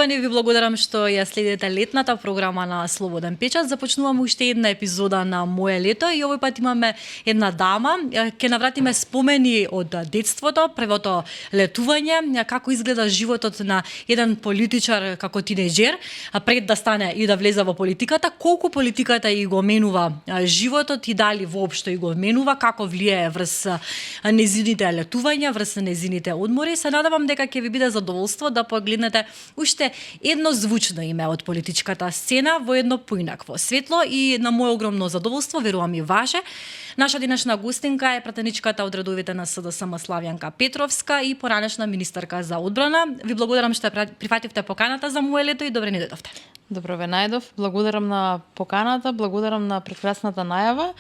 Почитувани, ви благодарам што ја следите летната програма на Слободен печат. Започнуваме уште една епизода на Моје лето и овој пат имаме една дама. Ќе навратиме спомени од детството, првото летување, како изгледа животот на еден политичар како тинеџер, пред да стане и да влезе во политиката, колку политиката и го менува животот и дали воопшто и го менува, како влијае врз незините летувања, врз незините одмори. Се надевам дека ќе ви биде задоволство да погледнете уште едно звучно име од политичката сцена во едно поинакво светло и на моје огромно задоволство, верувам и ваше. Наша денешна гостинка е пратеничката од редовите на СДСМ Славјанка Петровска и поранешна министерка за одбрана. Ви благодарам што прифативте поканата за Моје лето и добре ни дојдовте. Добро ве најдов. Благодарам на поканата, благодарам на прекрасната најава.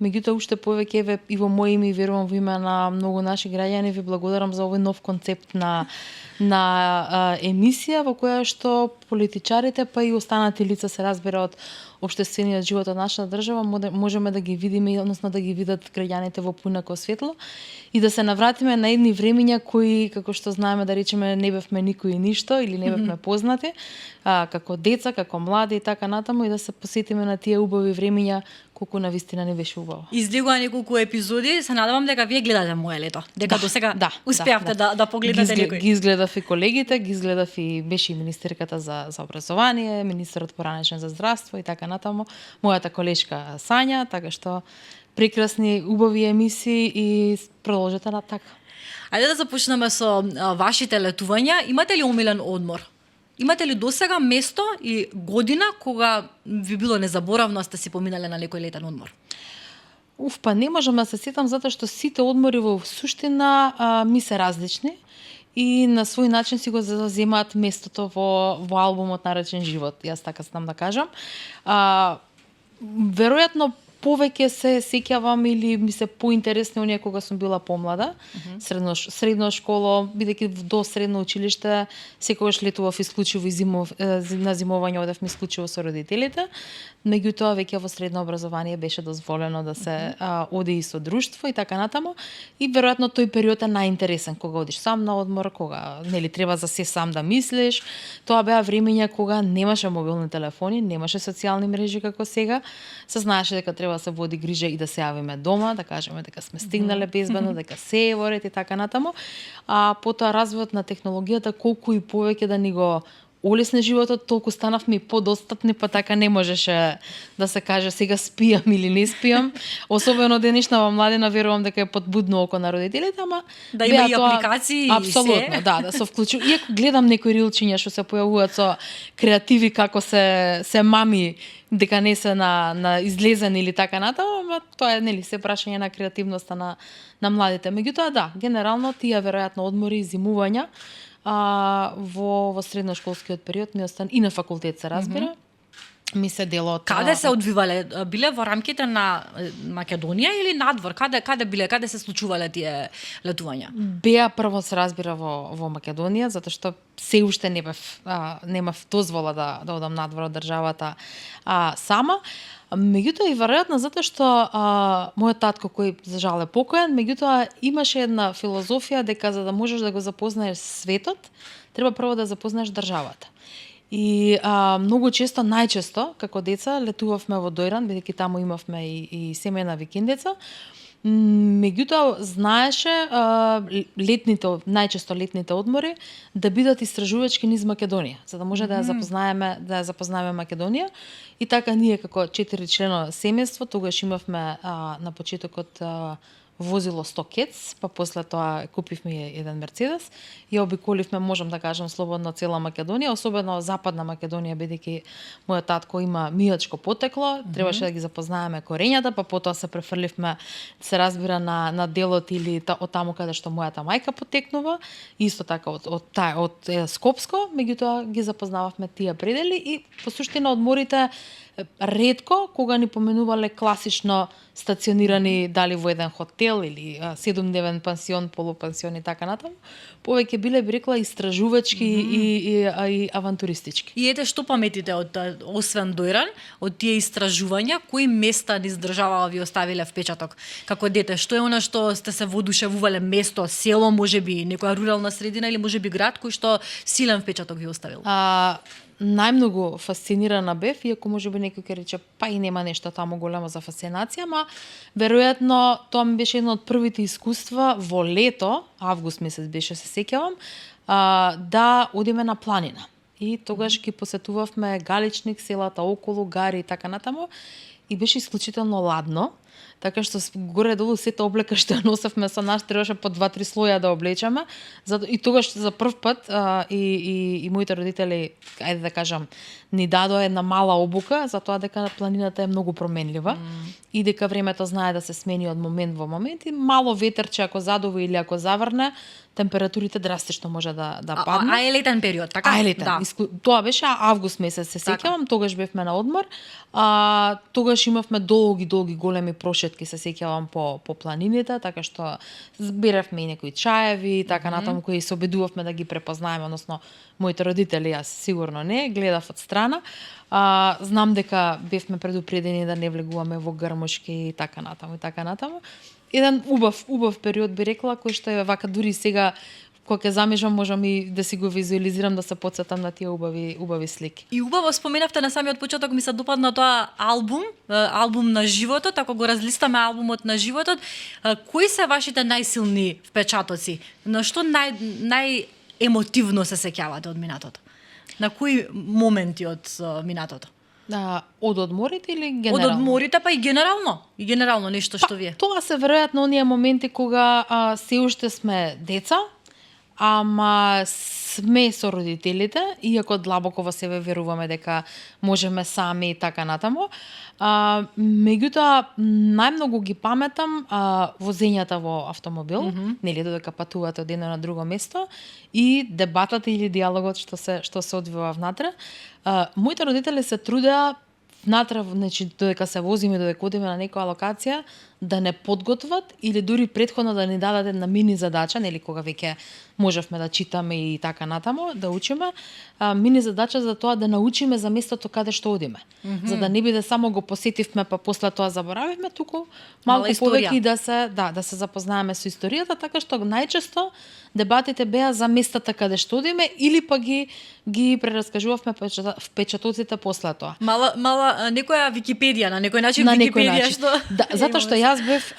Меѓутоа уште повеќе и во моје име и верувам во име на многу наши граѓани ви благодарам за овој нов концепт на емисија во која што политичарите па и останати лица се разбира од општествениот живот од нашата држава можеме да ги видиме, односно да ги видат граѓаните во поинако светло и да се навратиме на едни времиња кои, како што знаеме да речеме, не бевме никој ништо или не бевме познати, како деца, како млади и така натаму и да се посетиме на тие убави времиња колку навистина не беше убаво. Излегува неколку епизоди, се надевам дека вие гледате Моје лето. Дека досега успеавте да погледнете некој. Ги изгледав и колегите, ги изгледав и беше и министерката за образование, министерот поранешен за здравство и така натаму, мојата колешка Сања, така што прекрасни убави емисии и продолжете на така. Ајде да започнеме со вашите летувања. Имате ли омилен одмор? Имате ли досега место и година кога ви било незаборавно сте си поминале на некој летен одмор? Па не можам да се сетам затоа што сите одмори во суштина ми се различни и на свој начин си го заземаат местото во албумот наречен живот. Јас така знам да кажам. Веројатно повеќе се сеќавам или ми се поинтересни оние кога сум била помлада, средно школо, бидејќи до средно училиште секогаш летував исклучиво на зимовање одевме исклучиво со родителите, меѓутоа веќе во средно образование беше дозволено да се оди и со друштво и така натаму и веројатно тој период е најинтересен кога одиш сам на одмор, кога нели треба за се сам да мислиш. Тоа беа времиња кога немаше мобилни телефони, немаше социјални мрежи како сега, се знаеше дека треба да се води грижа и да се јавиме дома, да кажеме дека сме стигнале безбедно, дека се е во ред и така натаму. А потоа развојот на технологијата колку и повеќе да ни го олесне животот, толку станавме и подостапни, па така не можеше да се каже сега спијам или не спијам. Особено денешна младина верувам дека е подбудно око на родителите, ама да има и апликации и апсолутно, да се вклучува. Иако гледам некои рилчиња што се појавуваат со креативи како се мами дека не се на излезен или така натаму, ама тоа е нели се прашање на креативноста на младите. Меѓутоа да, генерално тие веројатно одмори и зимувања во средношколскиот период ми остан и на факултет се разбира. Ми се дело од Каде се одвивале? Биле во рамките на Македонија или надвор? Каде биле? Каде се случувале тие летувања? Беа прво се разбира во Македонија, затоа што се уште немав дозвола да одам надвор од државата сама. Меѓутоа и веројатно затоа што мојот татко кој за жал е покоен, меѓутоа имаше една филозофија дека за да можеш да го запознаеш светот, треба прво да запознаеш државата. И многу често, најчесто, како деца, летувавме во Дојран, бидејќи таму имавме и семејна викендица. Меѓутоа, знаеше најчесто летните одмори да бидат истражувачки низ Македонија, за да може да ја запознаеме Македонија. И така ние како 4 члено семејство, тогаш имавме на почетокот возило 100 кец, па после тоа купивме еден Мерцедес и обиколивме, можам да кажам слободно, цела Македонија, особено западна Македонија, бидејќи мојот татко има мијачко потекло, требаше да ги запознаеме корењата, па потоа се префрливме, се разбира, на делот или од таму каде што мојата мајка потекнува, исто така од Скопско, меѓутоа ги запознававме тие предели и по суштина одморите ретко кога ни поменувале класично стационирани дали во еден хотел хотел или 7-дневен пансион, полупансион и така натаму, повеќе биле би рекла истражувачки и авантуристички. И ете што паметите од освен Дојран, од тие истражувања, кои места низ држава ви оставиле впечаток како дете? Што е она што сте се воодушевувале, место, село, можеби некоја рурална средина или можеби град кој што силен впечаток ви оставил? Најмногу фасцинирана бев, иако можеби некој ќе рече па и нема нешто таму големо за фасцинација, ама веројатно тоа ми беше едно од првите искуства во лето, август месец беше, се сеќавам, да одиме на планина. И тогаш ги посетувавме Галичник, селата околу, Гари и така натаму, и беше исклучително ладно. Така што горе-долу сета облека што ја носевме со нас требаше по 2-3 слоја да облечеме. И тогаш за прв пат и моите родители, ајде да кажам, ни дадоа една мала обука за тоа дека планината е многу променлива и дека времето знае да се смени од момент во момент и мало ветерче ако задува или ако заврне, температурите драстично може да паднат. А е летен период, така? А е летен. Да. Тоа беше август месец, се сеќавам, тогаш бевме на одмор. Тогаш имавме долги големи прошетки, се сеќавам по планините, така што збиревме и некои чаеви и така натаму кои се обидувавме да ги препознаеме, односно моите родители, јас сигурно не, гледав од страна. Знам дека бевме предупредени да не влегуваме во грмушки и така натаму. Еден убав период би рекла, кој што е вака дури сега кога ќе замежам можам и да си го визуализирам, да се потсетам на тие убави слики. И убаво споменавте на самиот почеток, ми се допадна тоа албум на животот, ако го разлистаме албумот на животот, кои се вашите најсилни впечатоци? На што најемотивно се сеќавате од минатото? На кои моменти од минатото? Од одморите или генерално? Од одморите, па и генерално. И генерално нешто што вие. Тоа се веројатно оние моменти кога се уште сме деца, ама сме со родителите, иако длабоко во себе веруваме дека можеме сами и така натаму. Меѓутоа, најмногу ги паметам возењата во автомобил, нели додека патувате од едно на друго место, и дебатата или диалогот што се одвива внатре. Моите родители се трудеа внатре, значи додека се возиме, додека одиме на некоја локација, да не подготват или дури претходно да ни дадат една мини задача, нели кога веќе можевме да читаме и така натаму, да учиме, мини задача за тоа да научиме за местото каде што одиме. За да не биде само го посетивме па после тоа заборавивме, туку малку повеќе да се запознаеме со историјата, така што најчесто дебатите беа за местата каде што одиме или па ги прераскажувавме впечатоците после тоа. Мала некоја Википедија, на некој начин на Википедија начин. Да, затоа што јас бев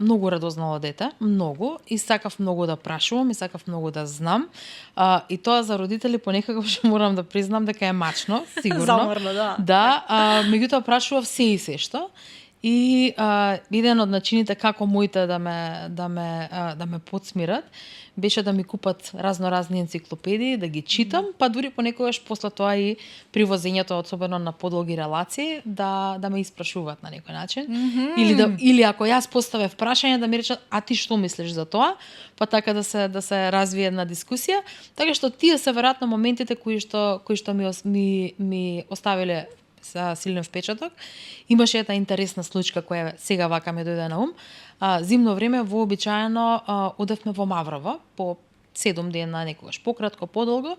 многу радознало дете, многу, и сакав многу да прашувам, и сакав многу да знам. И тоа за родители понекогаш што морам да признам дека е мачно, сигурно. Заморно, да. Да, меѓутоа прашував се и се што. И еден од начините како моите да ме подсмират беше да ми купат разноразни енциклопедии, да ги читам, па дури понекогаш после тоа и при возењето, особено на подолги релации, да ме испрашуваат на некој начин. Или ако јас поставев прашање да ми речат: "А ти што мислиш за тоа?" Па така да се развие една дискусија. Така што тие се веројатно моментите кои што ми оставиле за силен впечаток. Имаше една интересна случка која сега вака ми дојде на ум. Зимно време вообичаено одевме во Маврово по 7 дена, некогаш пократко, подолго.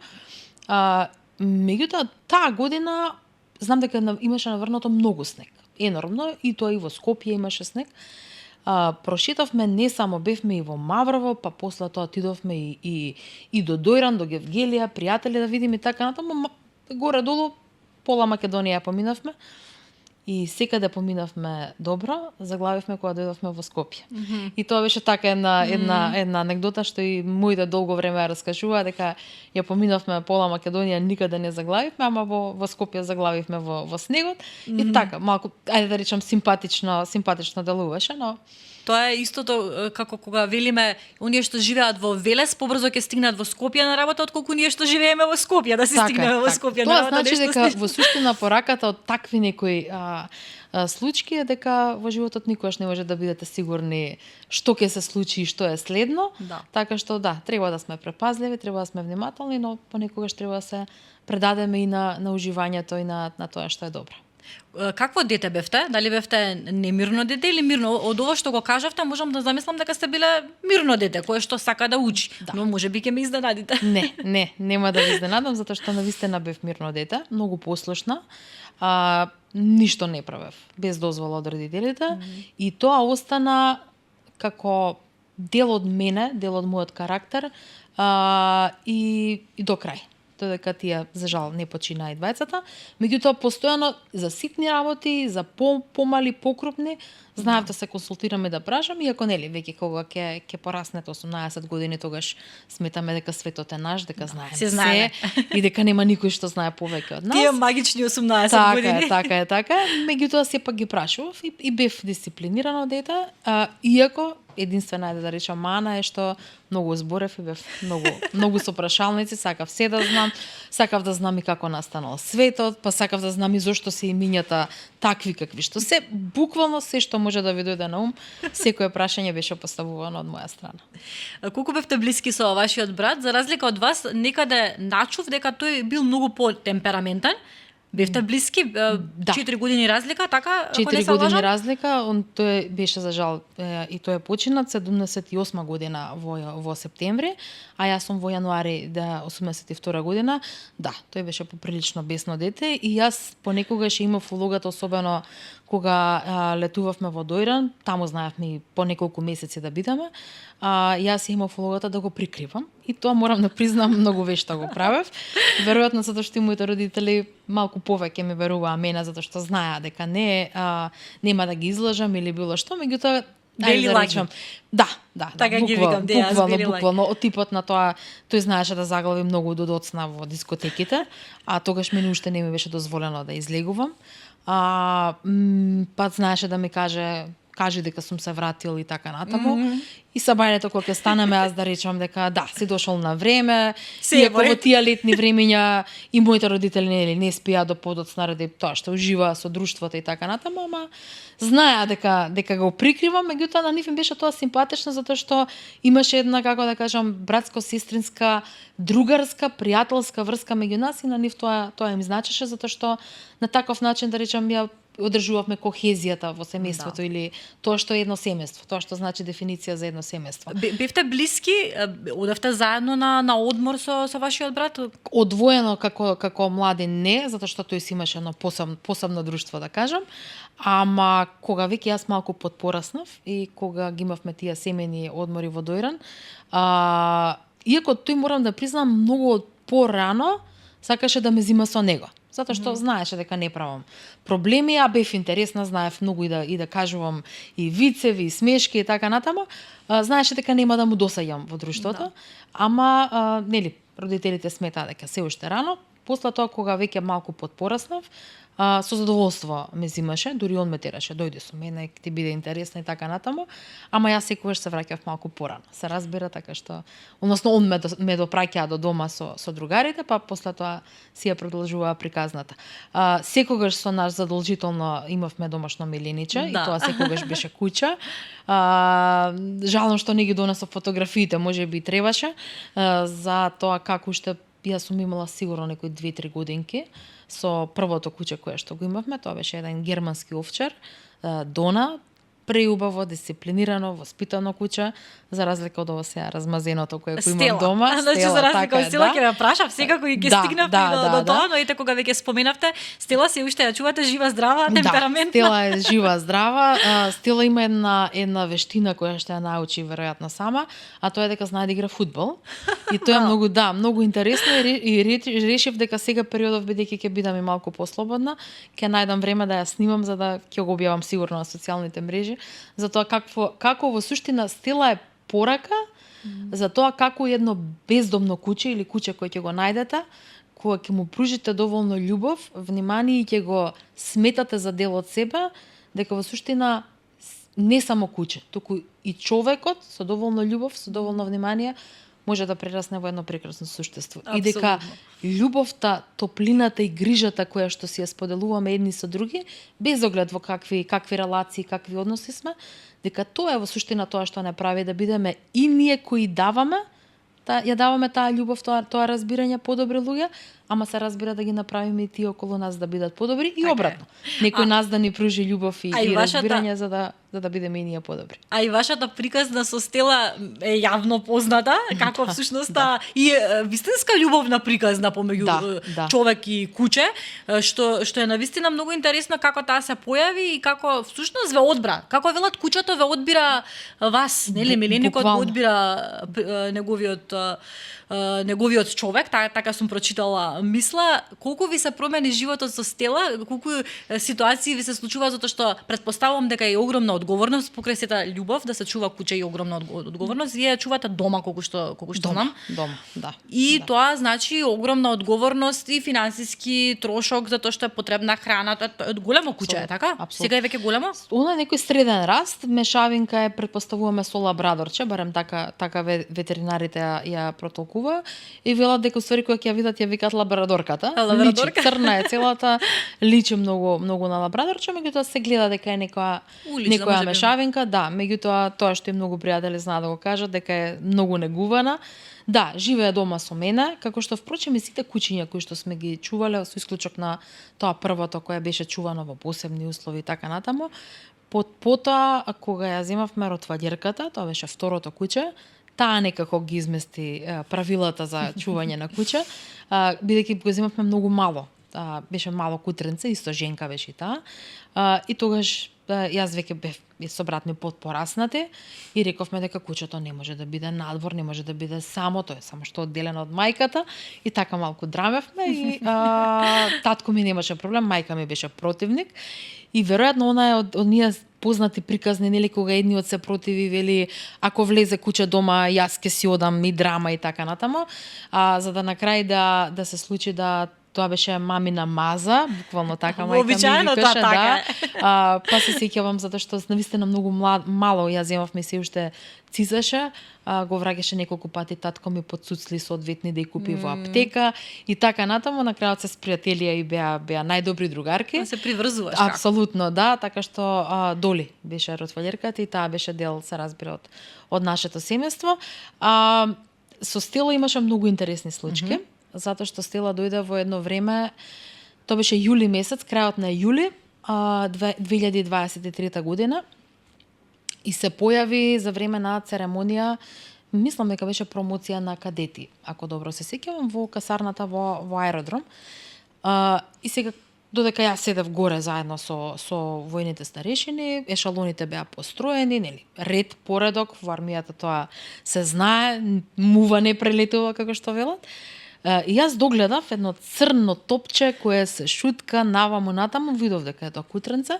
Меѓутоа таа година знам дека имаше наврнато многу снег. Енормно, и тоа и во Скопје имаше снег. Прошетавме, не само бевме и во Маврово, па после тоа отидовме и до Дојран, до Гевгелија, пријатели да видиме и така натаму, горе-долу пола Македонија поминавме и секаде поминавме добро, заглавивме кога дојдовме во Скопје. И тоа беше така една анегдота што и моите долго време ја раскажува, дека ја поминавме пола Македонија, никаде не заглавивме, ама во Скопје заглавивме во снегот. И така, малку, ајде да речам, симпатично делуваше, но тоа е истото како кога велиме оние што живеат во Велес побрзо ќе стигнат во Скопје на работа отколку ние што живееме во Скопје да се стигнеме во Скопје на работа. Тоа значи дека во суштина пораката од такви некои случаи е дека во животот никогаш не може да бидете сигурни што ќе се случи и што е следно. Да. Така што да, треба да сме препазливи, треба да сме внимателни, но понекогаш треба да се предадеме и на уживањето и на тоа што е добро. Какво дете бевте? Дали бевте немирно дете или мирно? Од ова што го кажавте, можам да замислам дека сте биле мирно дете, кое што сака да учи. Да. Но можеби ќе ме изненадите. Не, нема да ви изненадам, затоа што навистина бев мирно дете, многу послушна. Ништо не правев без дозвола од родителите и тоа остана како дел од мене, дел од мојот карактер и до крај. Додека тие за жал не почина и двајцата, меѓутоа постојано за ситни работи, за помали, покрупни, знаев да се консултирам и да прашам, иако нели веќе кога ќе пораснете 18 години, тогаш сметаме дека светот е наш, дека знаеме се знаеме. и дека нема никој што знае повеќе од нас. Тие магични 18 години. Така е. Меѓутоа сепак ги прашував и бев дисциплинирано дете, иако единствена е да речам мана е што многу зборев и бев многу со прашалници, сакав се да знам, сакав да знам и како настанал светот, па сакав да знам и зошто се имињата такви какви што се, буквално се што може да ви дојде на ум, секое прашање беше поставувано од моја страна. Колку бевте блиски со вашиот брат, за разлика од вас, некаде начув дека тој бил многу потемпераментен. Бевте блиски, 4 години разлика, така? 4 години разлика, тој беше за жал и тој е починат 78 година во септември, а јас сум во јануари 82 година. Да, тој беше поприлично бесно дете и јас понекогаш имав улогата, особено кога летувавме во Дојран, таму знаевме и по неколку месеци да бидеме, јас имав улогата да го прикривам и тоа морам да признам многу вешто го правев. Веројатно затоа што и моите родители малку повеќе ми веруваа мене затоа што знаеа дека нема да ги излажам или било што, меѓутоа бели лаги. Да, така ги викам, буквално од типот на тоа, тој знаеше да заглави многу до доцна во дискотеките, а тогаш мене уште не ми беше дозволено да излегувам. Па знаеше да ми кажи дека сум се вратил и така натаму. И сабајлето кога ќе станеме, аз да речам дека да, си дошол на време, иако во тие летни времиња и моите родители не спија до подоцна ради тоа што уживаа со друштвото и така натаму, ама знаеа дека го прикривам, меѓутоа на нив им беше тоа симпатично затоа што имаше една, како да кажам, братско-сестринска, другарска, пријателска врска меѓу нас и на нив тоа им значеше затоа што на таков начин да речам ја одржувавме кохезијата во семејството или тоа што е едно семејство, тоа што значи дефиниција за едно семејство. Бевте блиски, одевте заедно на одмор со вашиот брат? Одвоено како млади не, затоа што тој си имаше едно посебно друштво, да кажам, ама кога веќе јас малку подпораснав и кога ги имавме тие семејни одмори во Дојран, иако тој морам да признам многу порано сакаше да ме зима со него. Затоа што знаеше дека не правам проблеми, а бев интересна, знаев многу и да кажувам и вицеви, и смешки и така натаму. Знаеше дека нема да му досаѓам во друштвото, ама нели родителите сметаа дека се уште рано. После тоа кога веќе малку подпораснав, со задоволство ме зимаше, дури он ме тераше, дојди со мене, ќе ти биде интересно и така натаму, ама јас секогаш се враќав малку порано. Се разбира, така што, односно он ме допраќаа до дома со другарите, па после тоа си ја продолжуваа приказната. Секогаш со нас задолжително имавме домашно милениче и тоа секогаш беше куќа. Жалам што не ги донесов фотографиите, можеби требаше, за тоа како уште јас сум имала сигурно некои 2-3 годинки со првото куќе кое што го имавме, тоа беше еден германски овчар, Дона, преубаво, дисциплинирано, воспитано куќе, за разлика од ова сега размазеното кое го имам дома. Значи за разлика од Стела ќе ме прашав, секако и ќе стигнав до тоа, но ете кога веќе споменавте, Стела се уште ја чувате жива, здрава, темпераментна. Да, Стела е жива, здрава. Стела има една вештина која што ја научи веројатно сама, а тоа е дека знае да игра фудбал. И тоа е многу интересно и решив дека сега периодов бидејќи ќе бидам и малку послободна, ќе најдам време да ја снимам за да ќе го објавам сигурно на социјалните мрежи, за тоа како во суштина Стела е порака за тоа како едно бездомно куќе или куќе кое ќе го најдете, кога ќе му пружите доволно љубов, внимание и ќе го сметате за дел од себе, дека во суштина не само куќе, туку и човекот со доволно љубов, со доволно внимание може да прерасне во едно прекрасно суштество. Абсолютно. И дека љубовта, топлината и грижата која што си ја споделуваме едни со други, без оглед во какви релации, какви односи сме, дека тоа е во суштина тоа што не прави да бидеме и ние кои даваме, ја даваме таа љубов, тоа разбирање подобри луѓе, ама се разбира да ги направиме и тие околу нас да бидат подобри и Така е. обратно. Некој нас да ни пружи љубов и вашата- разбирање за да бидеме и ние подобри. А и вашата приказна со Стела е јавно позната, како всушност и вистинска љубовна приказна помеѓу Да. човек и куче, што е навистина многу интересно како таа се појави и како всушност ве одбра. Како велат кучето ве одбира вас, нели миленикот го Буквално. одбира неговиот човек, така сум прочитала мисла. Колку ви се промени животот со Стела, колку ситуации ви се случува затоа што претпоставувам дека е огромна одговорност покрај сета љубов да се чува куче и огромна одговорност. Вие ја чувате дома колку што знам. Дома, да. И тоа значи огромна одговорност и финансиски трошок затоа што е потребна храна, тоа е големо куче, е така? Апсолутно. Сега е веќе големо? Она е некој среден раст, мешавинка е претпоставуваме со лабрадорче, барем така ветеринарите ја протолкува и велат дека ствари кога ќе ја видат ја викаат лабрадорката. Лабрадорка? Личи, црна е целата, личи многу на лабрадорче, меѓутоа се гледа дека е некоја Улична, некоја можеби. мешавинка, да, меѓутоа тоа што и многу пријатели знаат да го кажат дека е многу негувана. Да, живее дома со мене, како што впрочем и сите кучиња кои што сме ги чувале, со исклучок на тоа првото кое беше чувано во посебни услови и така натаму. Потоа, кога ја земавме ротваѓерката, тоа беше второто куче, таа некако ги измести правилата за чување на куче, бидејќи го земавме многу мало. Беше мало кутренце, исто женка беше и таа. И тогаш јас веќе бев со брат ми пораснати и рековме дека кучето не може да биде надвор, не може да биде само, тоа е само што одделено од мајката и така малку драмевме и татко ми немаше проблем, мајка ми беше противник и веројатно она е од оние познати приказни, нели, кога едниот се противи, вели, ако влезе куче дома, јас ќе си одам и драма и така натаму, за да на крај да се случи да тоа беше мамина маза, буквално така мајка ми Вообичаено викаше, тоа така е. па се сеќавам затоа што навистина многу мало ја земавме се уште цизаше, го враќаше неколку пати татко ми подсуцли соодветни да ја купи во аптека и така натаму, на крајот се спријателија и беа најдобри другарки. Да се приврзуваш како? Апсолутно, да, така што Доли беше ротваљерката и таа беше дел, се разбира, од нашето семејство. Со Стела имаше многу интересни случаи, затоа што Стела дојде во едно време, тоа беше јули месец, крајот на јули 2023 година и се појави за време на церемонија, мислам дека беше промоција на кадети, ако добро се сеќавам, во касарната во аеродром. И сега додека јас седев горе заедно со војните старешини, ешалоните беа построени, нели, ред, поредок, во армијата тоа се знае, мува не прелетува како што велат. И јас догледав едно црно топче кое се шутка наваму натаму, видов дека е тоа кутренце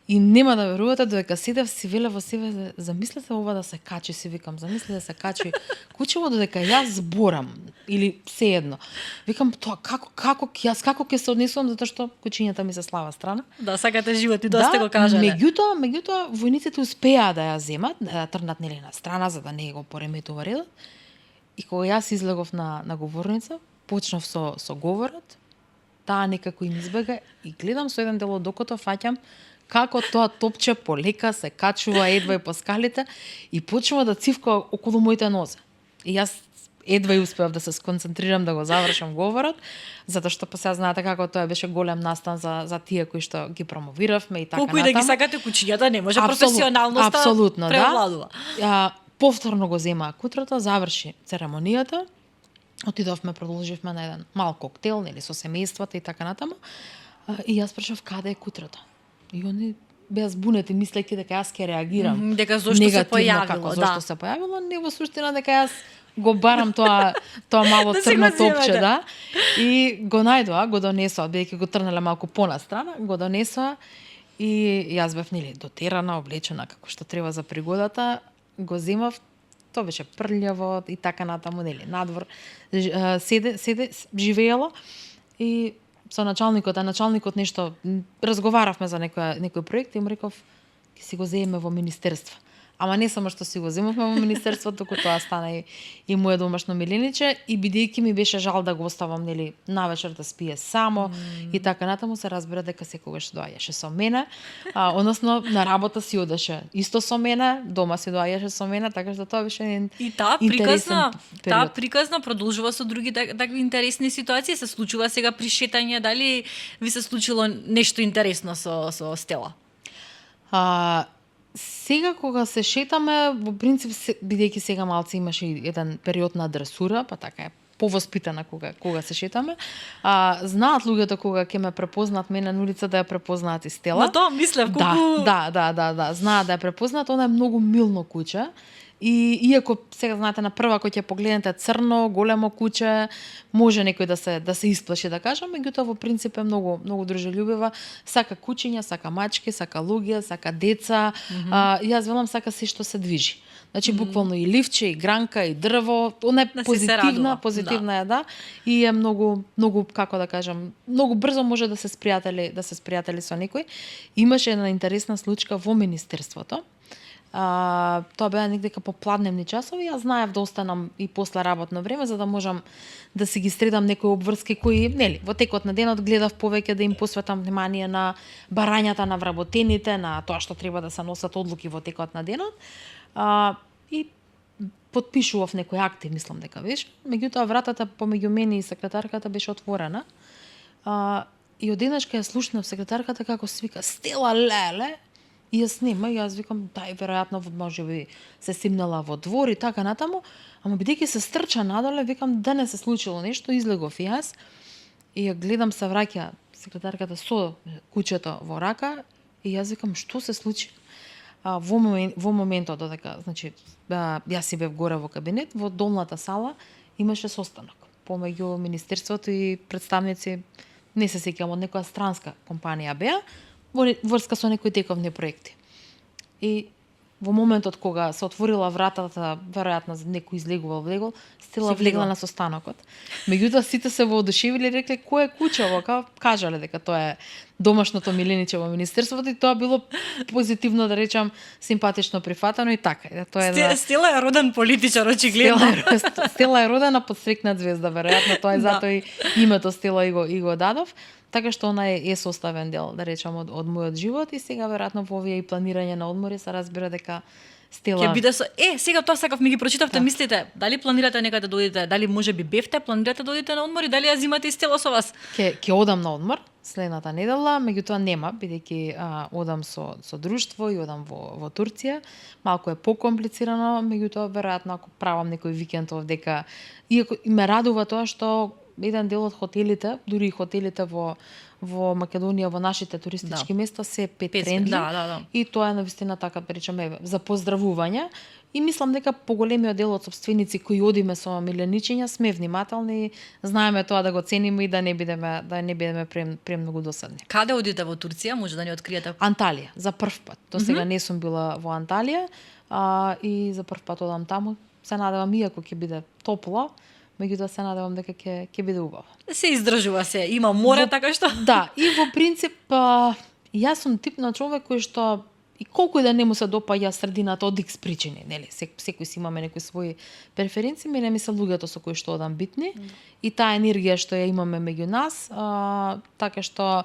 и нема да верувате додека седев си веле во себе, замислете ова да се качи, си викам, замисли да се качи кучево додека јас зборам или сеедно. Викам тоа како ќе се однесувам затоа што кучињата ми се слаба страна. Да, сакате живот и доста го кажале. Меѓутоа војниците успеа да ја земат, да ја трнат нели на страна за да не го пореметува редот. И кога јас излегов на говорница, почнав со говорот, таа некако им избега и гледам со еден дел од окото, фаќам како тоа топче полека се качува едва и по скалите и почнува да цивка околу моите нозе. И јас едва и успеав да се сконцентрирам да го завршам говорот, затоа што сега знаете како тоа беше голем настан за тие кои што ги промовиравме и така Колку и да ги сакате кучињата, не може професионалноста апсолутно, превладува. Да. Повторно го земаа кутрото, заврши церемонијата, отидовме, продолживме на еден мал коктел, нели, со семејствата и така натаму, и јас прашав каде е кутрото. И они беа збунети, мислејќи дека јас ќе реагирам. Дека зошто се појавило, како, да. зошто се појавило, не во суштина дека јас го барам тоа мало Да си црно го топче, земете. да. И го најдоа, го донесоа, бидејќи го трнале малку понастрана, го донесоа и јас бев нели дотерана, облечена како што треба за пригодата, го земав, тоа беше прљаво и така натаму, нели, надвор седе живеело и со началникот нешто разговаравме за некој проект и му реков ќе си го земеме во министерство. Ама не само што си го земавме во министерството, туку тоа стана и мое домашно милениче и бидејќи ми беше жал да го оставам нели навечер да спие само и така натаму се разбира дека секогаш доаѓаше со мене, односно на работа си одеше исто со мене, дома си доаѓаше со мене, така што тоа беше еден И таа приказна продолжува со други такви интересни ситуации, се случува сега при шетање, дали ви се случило нешто интересно со Стела? Сега кога се шетаме, во принцип бидејќи сега малце имаше еден период на дресура, па така е повоспитана кога се шетаме. Знаат луѓето кога ќе ме препознаат мене на улица да ја препознаат и Стела. На тоа мислев колку Да, знаат да ја препознаат, она е многу милно куче. И иако сега знаете на прва кога ќе погледнете црно, големо куче, може некој да се исплаши да кажам, меѓутоа во принцип е многу дружелюбива, сака кучиња, сака мачки, сака луѓе, сака деца. Јас велам сака се што се движи. Значи буквално и ливче, и гранка, и дрво, она е позитивна е, да. И е многу како да кажам, многу брзо може да се спријатели со некој. Имаше една интересна случка во министерството. Тоа беа некдека попладневни часови, јас знаев да останам и после работно време за да можам да си ги средам некои обврски кои, нели, во текот на денот гледав повеќе да им посветам внимание на барањата на вработените, на тоа што треба да се носат одлуки во текот на денот. И потпишував некои акти, мислам дека беше. Меѓутоа вратата помеѓу мене и секретарката беше отворена. И одеднаш кога ја слушнав секретарката како свика Стела леле, и јас нема, јас викам, дај, веројатно можеби се симнала во двор и така натаму, ама бидејќи се стрча надоле, викам, да не се случило нешто, излегов и јас, и ја гледам се враќа секретарката со кучето во рака, и јас викам, што се случи? Во моментот додека, значи, јас си бев горе во кабинет, во долната сала имаше состанок помеѓу министерството и представници, не се сеќавам, од некоја странска компанија беа, во врска со некои тековни проекти. И во моментот кога се отворила вратата, веројатно некој излегувал влегол, Стела влегла на состанокот. Меѓутоа сите се воодушевиле и рекле кој е кучево, кажале дека тоа е домашното милениче во министерството и тоа било позитивно да речам симпатично прифатено и така. Тоа е Стела е роден политичар очигледно. Стела е родена подстрекнат звезда, веројатно тоа е затоа и името Стела и го дадов. Така што она е составен дел, да речам, од мојот живот и сега веројатно во овие и планирање на одмори се разбира дека Стела ќе биде сега тоа сакав ми ги прочитавте, мислите, дали планирате некаде да одите, дали можеби бевте, планирате да одите на одмор и дали ја зимате и Стела со вас? Ќе одам на одмор следната недела, меѓутоа нема, бидејќи одам со друштво и одам во Турција. Малку е покомплицирано, меѓутоа веројатно ако правам некој викенд овдека, иако ме радува тоа што еден дел од хотелите, дури и хотелите во Македонија, во нашите туристички места се пет-френдли. И тоа е навистина така, да речеме, за поздравување. И мислам дека поголемиот дел од сопственици кои одиме со миленичиња сме внимателни, знаеме тоа да го цениме и да не бидеме премногу досадни. Каде одите во Турција? Може да ни откриете? Анталија, за прв пат. До сега не сум била во Анталија, и за прв пат одам таму. Се надевам иако ќе биде топло, меѓутоа се надевам дека ќе биде убаво. Се издржува се, има море така што. Да, и во принцип јас сум тип на човек кој што и колку и да не му се допаѓа средината од икс причини, нели, секој си имаме некои своји преференции, мене ми се луѓето со кои што одам битни и таа енергија што ја имаме меѓу нас, така што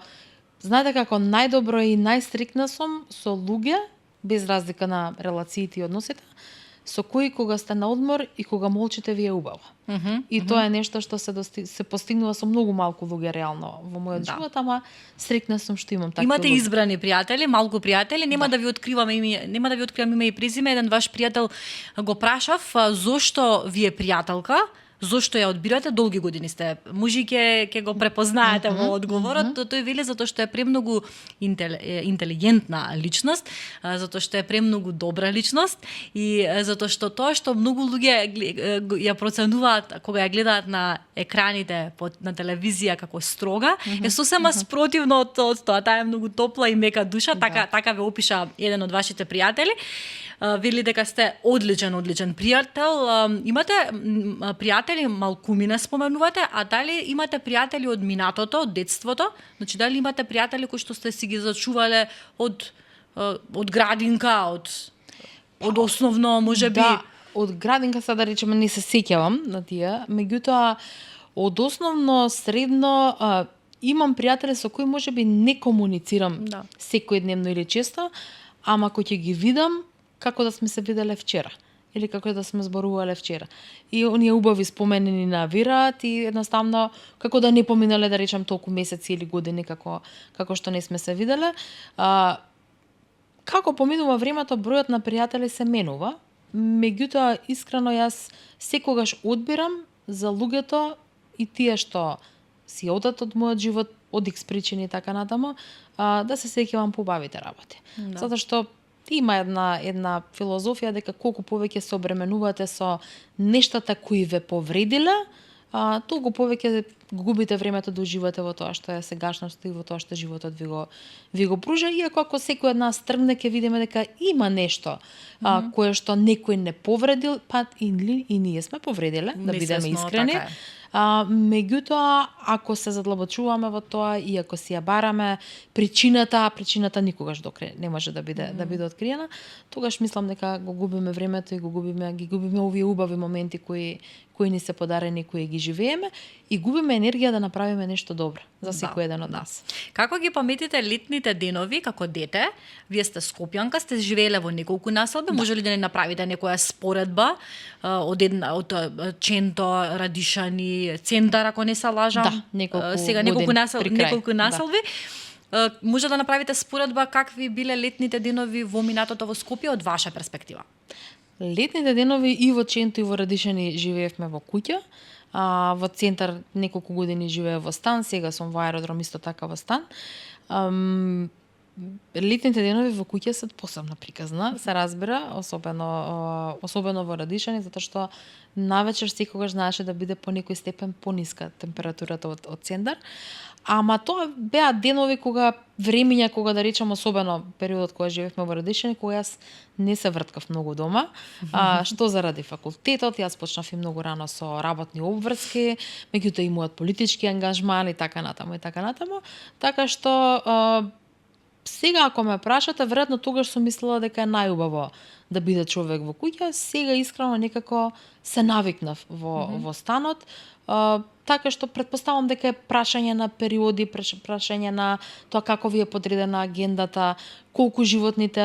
знаете како најдобро и најстрикна сум со луѓе без разлика на релациите и односите, со кои кога сте на одмор и кога молчите ви е убаво. И тоа е нешто што се постигнува со многу малку луѓе реално во мојот живот, ама среќна сум што имам такви луѓе. Имате избрани пријатели, малку пријатели, нема да ви откривам име и презиме. Еден ваш пријател го прашав зошто ви е пријателка. Зошто ја одбирате? Долги години сте мужи, ќе го препознаете во одговорот. Тој вели затоа што е премногу интелигентна личност, затоа што е премногу добра личност и затоа што тоа што многу луѓе ја проценуваат кога ја гледаат на екраните на телевизија како строга, е сосема спротивно од тоа. Таа е многу топла и мека душа, така ве опиша еден од вашите пријатели. Вели дека сте одличен пријател. Имате пријатели, малкумина споменувате, а дали имате пријатели од минатото, од детството? Значи, дали имате пријатели кои што сте си ги зачувале од градинка, од... Од основно можеби Да, од градинка сега да речеме не се сеќавам на тие, меѓутоа од основно средно имам пријатели со кои можеби не комуницирам Да. секојдневно или често, ама кој ќе ги видам како да сме се виделе вчера или како да сме зборувале вчера. И оние убави спомени ни навираат и едноставно како да не поминале да речам толку месеци или години како што не сме се виделе. Како поминува времето, бројот на пријатели се менува, меѓутоа искрено јас секогаш одбирам за луѓето и тие што си одат од мојот живот од X причини и така натаму, да се сеќавам по убавите работи. Да. Затоа што има една филозофија дека колку повеќе се обременувате со нештата кои ве повредиле, толку повеќе губите времето да уживате во тоа што е сегашноста и во тоа што животот ви го пружа, иако ако секој од нас тргне ќе видиме дека има нешто кое што некој не повредил, па и ние сме повредиле, да бидеме искрени. Така е. Меѓутоа, ако се задлабочуваме во тоа и ако си ја бараме причината никогаш не може да биде откриена, тогаш мислам дека го губиме времето и ги губиме овие убави моменти кои ни се подарени, кои ги живееме и губиме енергија да направиме нешто добро за секој еден од нас. Како ги паметите летните денови како дете? Вие сте Скопјанка, сте живееле во неколку населби, може ли да ни направите некоја споредба од Ченто, Радишани, Центар, ако не се лажам? Да, неколку сега години при крај. неколку населби. Може да направите споредба какви биле летните денови во минатото во Скопје од ваша перспектива? Летните денови и во Ченто и во Радишани живеевме во куќа. Во Центар неколку години живеев во стан, сега сум во аеродром исто така во стан. Летните денови во куќа се посебна приказна, се разбира, особено во Радишани, затоа што навечер секогаш знаеше да биде по некој степен пониска температурата од Центар. Ама тоа беа денови кога времиња, кога да речам особено периодот кога живеевме во Радишани, кога јас не се врткав многу дома, што заради факултетот, јас почнав и многу рано со работни обврски, меѓутоа и мојот политички ангажман и така натаму. Така што сега ако ме прашате, веројатно тогаш сум мислела дека е најубаво да биде човек во куќа, сега искрено некако се навикнав во станот. Така што претпоставам дека е прашање на периоди, прашање на тоа како ви е подредена агендата, колку животните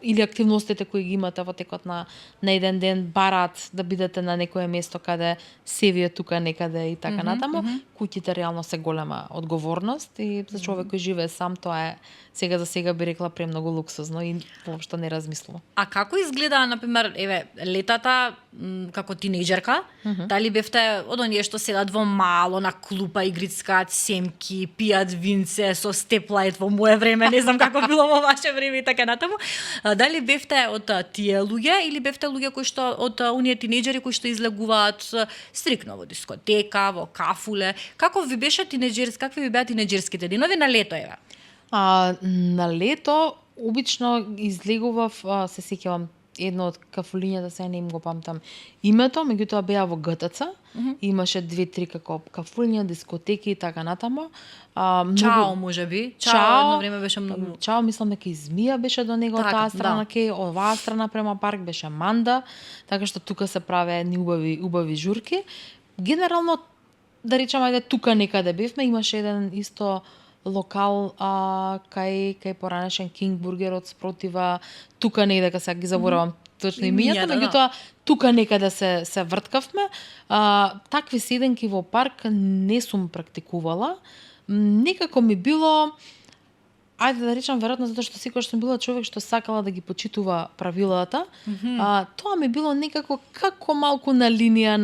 или активностите кои ги имате во текот на еден ден бараат да бидете на некое место каде се ви е тука некаде и така натаму. Куќите реално се голема одговорност и за човек кој живее сам тоа е сега за сега би рекла премногу луксузно и воопшто не размислува. А како изгледа, например, летата како тинејџерка? Дали бевте од оние што седат во мало на клупа, игрицкаат семки, пијат винце со степлайт во мое време, не знам како било во ваше време и така натаму. Дали бевте од тие луѓе или бевте луѓе кои што од оние тинејџери кои што излегуваат стрикно во дискотека, во кафуле? Како ви беше какви ви беа тинејџерските денови на лето еве? На лето обично излегував, се сеќавам едно од кафулињата, сега не им го памтам името, меѓутоа беа во ГТЦ. Имаше 2-3 како кафулиња, дискотеки и така натаму. Чао можеби. Чао едно време беше многу. Чао мислам дека и Змија беше до него Така, таа страна, да. оваа страна према парк беше Манда, така што тука се правеа едни убави журки. Генерално да речеме ајде тука некаде бевме, имаше еден исто локал кај поранешен Кинг бургерот спротива, тука негде дека сега ги заборавам точно имињата, меѓутоа тука некаде се врткавме. Такви седенки во парк не сум практикувала. Некако ми било, ајде да речам веројатно затоа што секогаш сум била човек што сакала да ги почитува правилата. Тоа ми било некако како малку на линија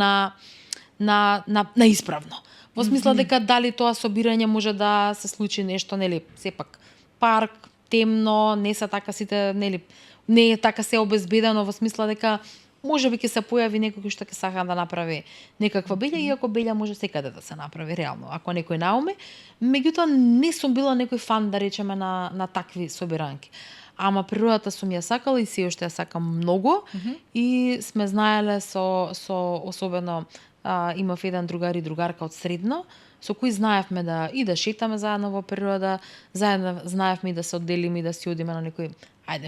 на исправно. Во смисла дека дали тоа собирање може да се случи нешто, нели, сепак парк, темно, не се така сите, нели, не е така се обезбедено во смисла дека можеби ќе се појави некој кој што ќе сака да направи некаква белја, иако белја може секаде да се направи реално, ако некој науми. Меѓутоа не сум била некој фан да речеме на такви собиранки. Ама природата сум ја сакала и се уште ја сакам многу и сме знаеле со особено имав еден другар и другарка од средно, со кои знаевме да шетаме заедно во природа, заедно знаевме и да се одделиме и да си одиме на некој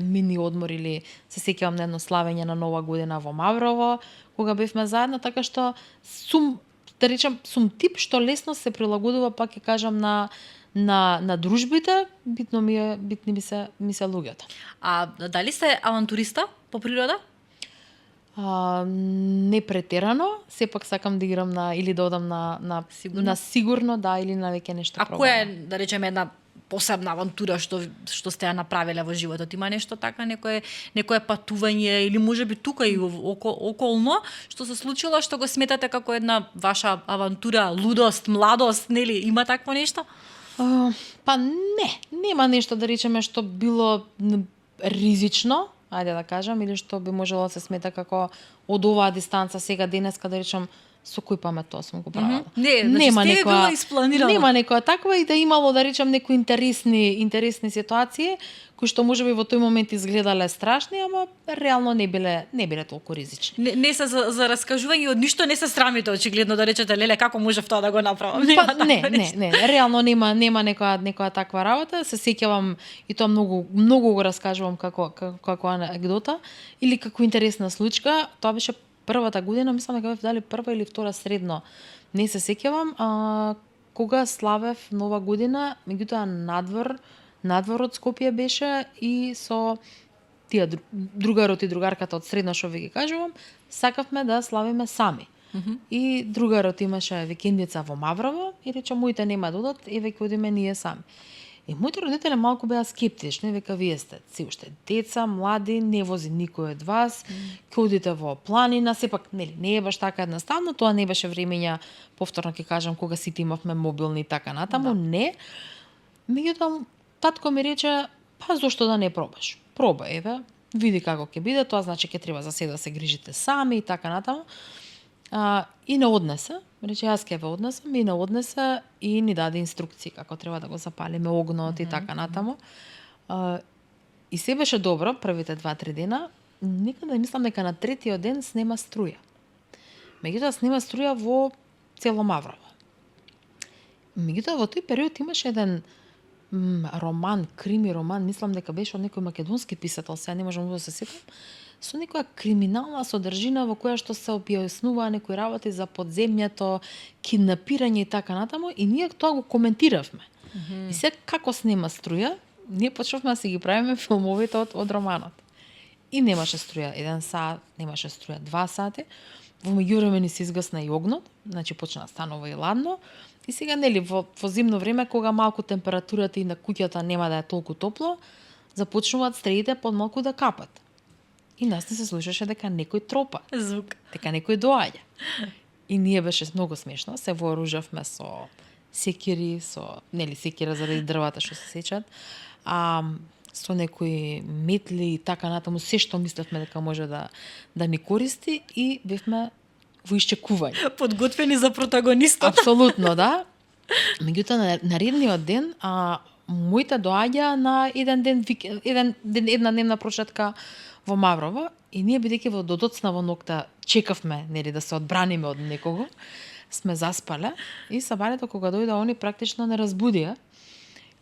мини одмор или се сеќавам на едно славење на Нова година во Маврово, кога бевме заедно, така што да речам, сум тип што лесно се прилагодува, пак ќе кажам, на дружбите, битни ми се луѓето. А дали сте авантуриста по природа? Не претерано, сепак сакам да играм или да одам на сигурно, да, или на веќе нешто пробано. А која е, да речеме, една посебна авантура што сте ја направиле во животот? Има нешто така, некое патување или можеби тука и околно што се случило, што го сметате како една ваша авантура, лудост, младост, нели? Има такво нешто? Па нема нешто да речеме што било ризично, ајде да кажам, или што би можело да се смета како од оваа дистанца сега денеска, да речам, со кој памет тоа сум го правила. Нема некоја било испланирано. Нема некоја таква и да имало, да речам, некои интересни ситуации кои што можеби во тој момент изгледале страшни, ама реално не биле толку ризични. Не се за раскажување, од ништо не се срамите очигледно да речете леле како можев тоа да го направам. Не, реално нема некоја таква работа. Се сеќавам и тоа многу го раскажувам како анекдота или како интересна случка. Тоа беше првата година, мислам дека бев дали прва или втора средно. Не се сеќавам, кога славев Нова година, меѓутоа надвор од Скопје беше и со тие другарот и другарката од средно што ви ги кажувам, сакавме да славиме сами. И другарот имаше викендица во Маврово и рече моите нема да одат, веќе одиме ние сами. И моите родители малку беа скептични, века вие сте си уште деца, млади, не вози никој од вас, ќе одите во планина, сепак нели не е баш така едноставно, тоа не беше времења, повторно ќе кажам, кога сите имавме мобилни и така натаму, не. Меѓутоа татко ми рече, па зошто да не пробаш? Пробај, еве, види како ќе биде, тоа значи ќе треба за себе да се грижите сами и така натаму. И не однесе, рече јас ќе ве однесам, и не однесе и ни даде инструкции како треба да го запалиме огнот и така натаму. И се беше добро првите 2-3 дена, некаде мислам дека на третиот ден снема струја. Меѓутоа снема струја во цело Маврово. Меѓутоа во тој период имаше еден роман, крими роман, мислам дека беше од некој македонски писател, сега не можам да се сетам, со некоја криминална содржина во која што се објаснуваа некои работи за подземјето, киднапирање и така натаму, и ние тоа го коментиравме. И сега како снема струја, ние почнавме да си ги правиме филмовите од романот. И немаше струја 1 сат, немаше струја 2 сати. Во меѓувреме ни се изгасна и огнот, значи почна да станува и ладно. И сега нели во зимно време кога малку температурата и на куќата нема да е толку топло, започнуваат стреите подмалку да капат. И нас не се слушаше дека некој тропа. Звук. Дека некој доаѓа. И ние беше многу смешно, се вооружавме со секири, секира заради дрвата што се сечат, со некои метли и така натаму, се што мислевме дека може да ни користи, и бевме во ишчекување. Подготвени за протагонистот. Апсолутно, да. Меѓутоа на наредниот ден моите доаѓа на една дневна прошетка во Маврово, и ние бидејќи до доцна нокта чекавме нели да се одбраниме од некого, сме заспале и сабањето кога дојде они практично не разбудија.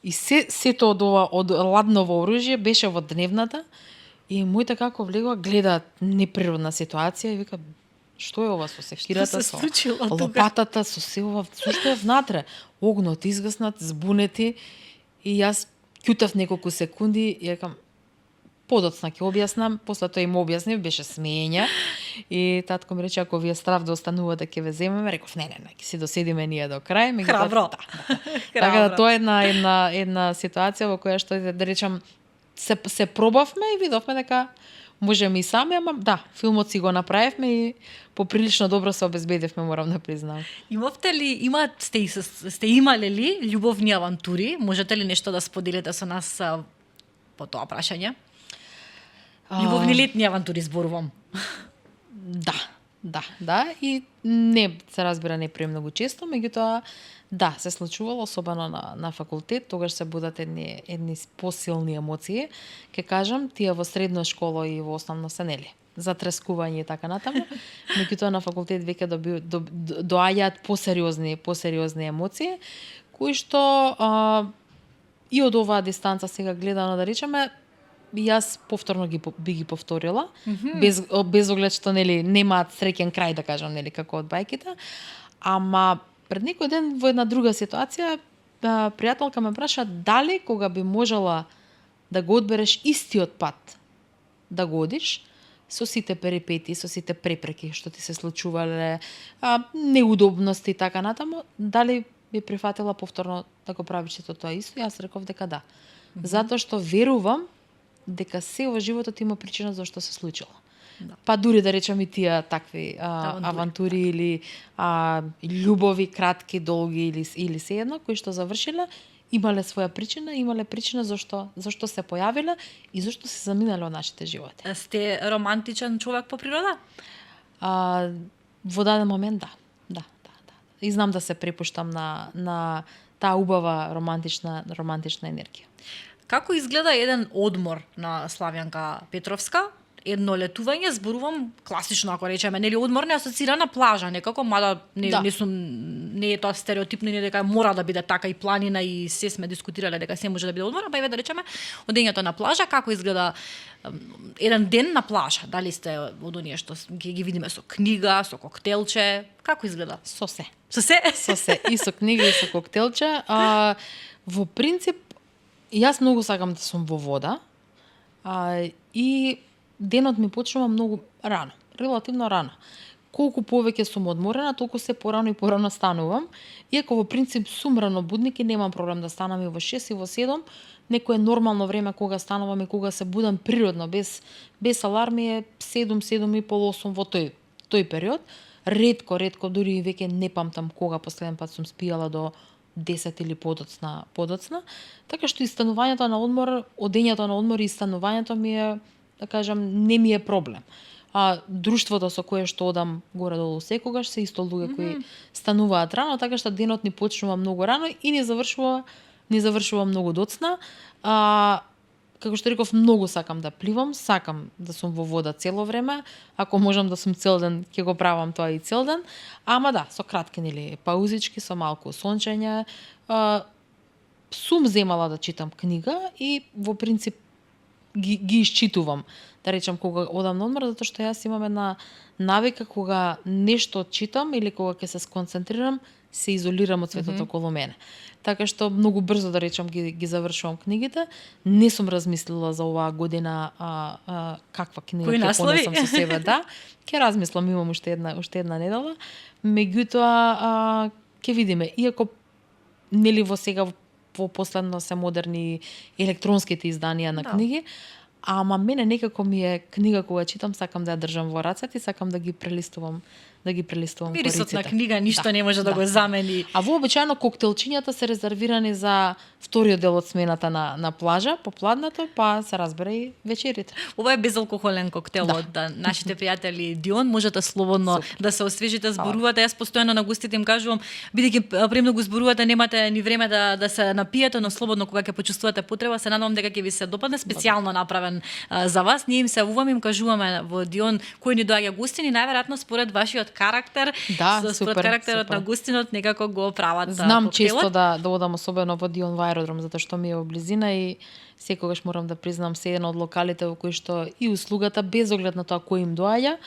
И сето од ладново оружје беше во дневната, и моите како влегува гледаат неприродна ситуација и вика што е ова со секирата, со лопатата, со се ова, зошто е внатре? Огнот изгаснат, збунети, и јас ќутав неколку секунди и рекам подоцна ќе објаснам, после тоа им објаснив, беше смеење, и татко ми рече ако ви е страв да останувате ќе ве земеме, реков не, ќе се доседиме ние до крај, храбро. Така да тоа е една ситуација во која што да речам се пробавме и видовме дека можеме и сами, ама да, филмот си го направивме и поприлично добро се обезбедивме, морам да признам. Сте имале ли љубовни авантури? Можете ли нешто да споделите со нас по тоа прашање? Љубовни летни авантури зборувам. Да, и не се разбира не премногу често, меѓутоа Да, се случувало, особено на факултет, тогаш се будат едни посилни емоции. Ке кажам, тие во средна школа и во основно се нели затрескување и така натаму. Меѓутоа на факултет веќе доаѓаат посериозни емоции, кои што и од оваа дистанца сега гледано да речеме, јас повторно би ги повторила, без оглед што нели немаат среќен крај, да кажам, нели како од бајките. Ама пред некој ден во една друга ситуација пријателка ме праша дали кога би можела да го одбереш истиот пат да го одиш со сите перипети, со сите препреки што ти се случувале, неудобности и така натаму, дали би прифатила повторно да го правиш сето тоа исто? Јас реков дека да. Затоа што верувам дека се во животот има причина зашто се случило. Да. Па дури да речам и тие такви авантури или љубови кратки, долги или се едно кои што завршиле, имале своја причина, имале причина зашто се појавиле и зашто се заминале од нашите животи. Сте романтичен човек по природа? Во даден момент да. И знам да се препуштам на таа убава романтична енергија. Како изгледа еден одмор на Славјанка Петровска? Едно летување, зборувам класично, ако речеме, нели одмор не асоцира на плажа, некако, мада не е тоа стереотипно, не дека мора да биде така и планина и се сме дискутирале дека се може да биде одмор, па еве да речеме, одењето на плажа, како изгледа еден ден на плажа? Дали сте од оние што ги видиме со книга, со коктелче, како изгледа? Со се. Со се? Со се, и со книга и со коктелче. Во принцип, јас многу сакам да сум во вода, и денот ми почнува многу рано, релативно рано. Колку повеќе сум одморена, толку се порано и порано станувам. Иако во принцип сум ранобудник и немам проблем да станам и во 6 и во 7, некое нормално време кога станувам и кога се будам природно, без аларми е 7 и пол 8 во тој период. Ретко, дури и веќе не памтам кога последен пат сум спијала до 10 или подоцна. Така што и станувањето на одмор, одењето на одмор и станувањето ми е, да кажам, не ми е проблем. Друштвото со кое што одам горе-долу секогаш се исто луѓе кои стануваат рано, така што денот ни почнува многу рано и не завршува многу доцна. Како што реков, многу сакам да пливам, сакам да сум во вода цело време. Ако можам да сум цел ден, ќе го правам тоа и цел ден. Ама да, со кратки нели паузички, со малку сончење. Сум земала да читам книга и во принцип ги исчитувам. Да речам, кога одам на одмор, затоа што јас имам една навика кога нешто читам или кога ќе се сконцентрирам, се изолирам од светот околу мене. Така што многу брзо, да речам, ги завршувам книгите. Не сум размислила за оваа година каква книга ќе понесам со себе, да. Ќе размислам, имам уште една недела. Меѓутоа ќе видиме. Иако нели во сега во последно се модерни електронските изданија на книги, ама мене некако ми е книга кога читам, сакам да ја држам во рацете и сакам да ги прелистувам Мирисот на книга ништо не може да го замени. А вообичаено коктелчињата се резервирани за вториот дел од смената на плажа, попладнато, па се разбере и вечерите. Ова е безалкохолен коктел од нашите пријатели Дион, можете слободно да се освежите, зборувате. Јас постојано на гостите им кажувам, бидејќи премногу зборувате, немате ни време да се напиете, но слободно кога ќе почувствувате потреба, се надевам дека ќе ви се допадне, специјално направен за вас. Ние им се јавуваме, им кажуваме во Дион кои ни доаѓа гостини, најверојатно според вашиот карактер, според карактерот на гостинот некако го прават. Знам често да одам, особено во Дион во аеродром, затоа што ми е во близина и секогаш морам да признам се еден од локалите во кои што и услугата, без оглед на тоа кој им доаѓа,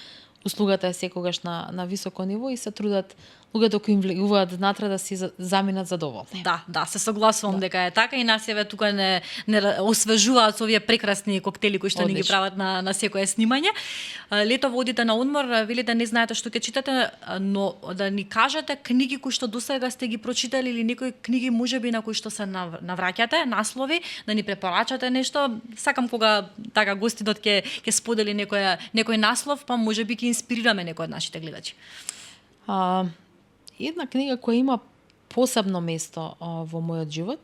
услугата е секогаш на високо ниво и се трудат луѓето кои им влегуваат внатре да си заминат задоволни. Да, се согласувам дека е така и нас еве тука не освежуваат со овие прекрасни коктели кои што ни ги прават на секое снимање. Лето водите на одмор, велите не знаете што ќе читате, но да ни кажете книги кои што досега сте ги прочитали или некои книги можеби на кои што се навраќате, наслови, да ни препорачате нешто. Сакам кога така гостинот ќе сподели некој наслов, па можеби ќе инспирираме некој од нашите гледачи. Една книга која има посебно место во мојот живот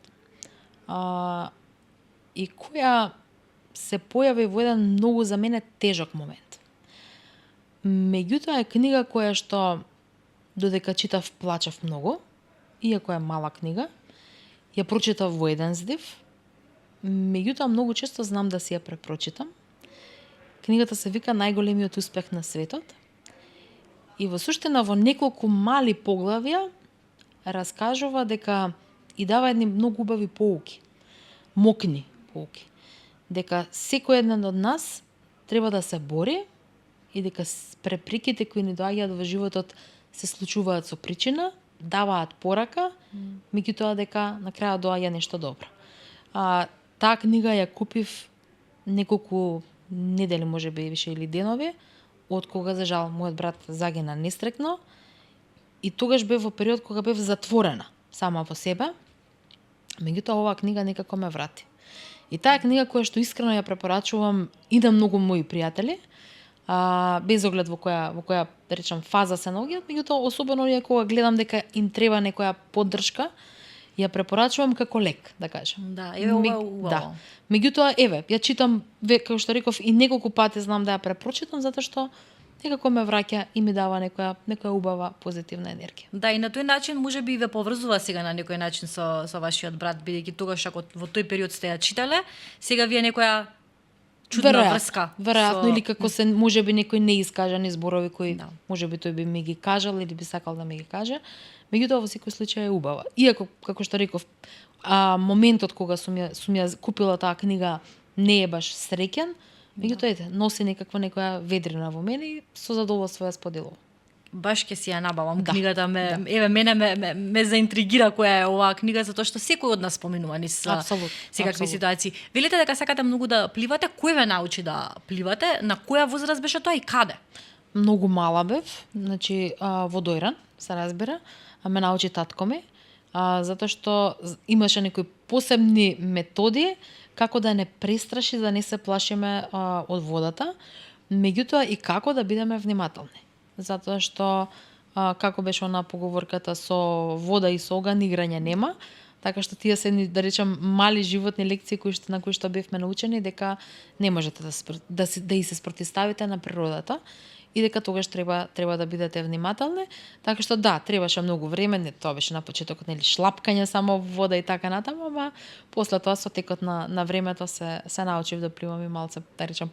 и која се појави во еден многу за мене тежок момент. Меѓутоа е книга која што додека читав плачев многу иако е мала книга. Ја прочитав во еден здив. Меѓутоа, многу често знам да си ја препрочитам. Книгата се вика Најголемиот успех на светот. И во суштина во неколку мали поглавја раскажува дека и дава едни многу убави поуки. Мокни поуки. Дека секој еден од нас треба да се бори и дека препреките кои ни доаѓаат во животот се случуваат со причина, даваат порака, меѓутоа дека на крајот доаѓа нешто добро. Таа книга ја купив неколку недели, можеби више или денови, од кога за жал мојот брат загина нестрекно, и тогаш бев во период кога бев затворена сама во себе. Меѓутоа оваа книга некако ме врати. И таа книга која што искрено ја препорачувам и на многу мои пријатели, без оглед во која да речам фаза се наоѓаат, меѓутоа особено кога гледам дека им треба некоја поддршка, ја препорачувам како лек, да кажам. Да, еве ова убаво. Да. Меѓутоа, еве, ја читам, како што реков, и неколку пати знам да ја препрочитам, затоа што некако ме враќа и ми дава некоја убава позитивна енергија. Да, и на тој начин можеби ве поврзува сега на некој начин со вашиот брат, бидејќи тогаш ако во тој период сте ја читале, сега вие некоја чудна врска. Веројатно, или како се можеби некои неискажани зборови кои можеби тој би ми ги кажал или би сакал да ми ги каже. Меѓутоа во секој случај е убава. Иако, како што реков, моментот кога сум ја купила таа книга не е баш среќен, меѓутоа носи некоја ведрина во мене и со задоволство ја споделувам. Баш ќе си ја набавам книгата, мене ме заинтригира која е оваа книга, затоа што секој од нас споменува низ секакви ситуации. Велите дека сакате многу да пливате, кој ве научи да пливате, на која возраст беше тоа и каде? Многу мала бев, значи во Дојран, се разбира, ме научи татко ми, затоа што имаше некои посебни методи како да не престраши, да не се плашиме од водата, меѓутоа и како да бидеме внимателни. Затоа што, како беше она поговорката, со вода и со оган играње нема, така што тие се, да речам, мали животни лекции на кои што бевме научени, дека не можете да и се спротиставите на природата и дека тогаш треба да бидете внимателни, така што да, требаше многу време, не тоа беше на почетокот, нели, шлапкање само во вода и така натаму, ама после тоа со текот на времето се научив да пливам и малце, да речам,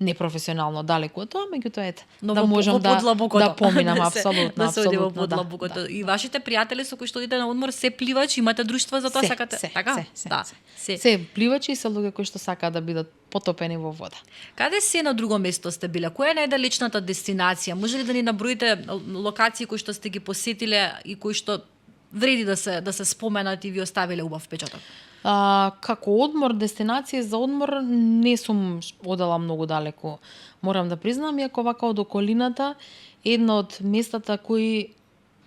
непрофесионално далеку од тоа, меѓутоа да можам да поминам апсолутно. Да се оди во подлабокото. И вашите пријатели со кои што одите на одмор се пливачи, имате друштво за тоа, сакате, така? Се пливачи и се луѓе кои што сакаат да бидат потопени во вода. Каде се на друго место сте биле? Која е најдалечната дестинација? Може ли да ни наброите локации кои што сте ги посетиле и кои што вреди да се споменат и ви оставиле убав впечаток? Како одмор, дестинација за одмор не сум одела многу далеку. Морам да признам, иако вака од околината, едно од местата кои,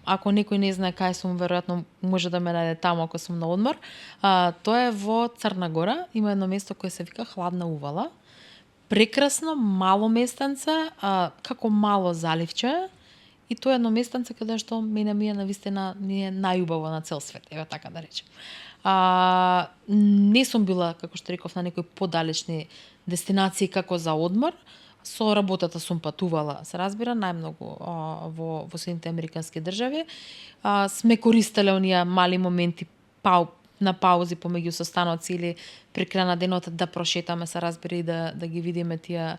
ако некој не знае кај сум, веројатно може да ме најде таму ако сум на одмор, тоа е во Црна Гора. Има едно место кое се вика Хладна увала. Прекрасно, мало местенце, како мало заливче, и тоа е едно местенце каде што мене ми е навистина најубаво на цел свет, еве така да речем. Не сум била, како што реков, на некои подалечни дестинации како за одмор. Со работата сум патувала, се разбира, најмногу во Соединетите Американски држави. Сме користеле оние мали моменти на паузи помеѓу состаноци или при крај на денот да прошетаме, се разбира, и да ги видиме тие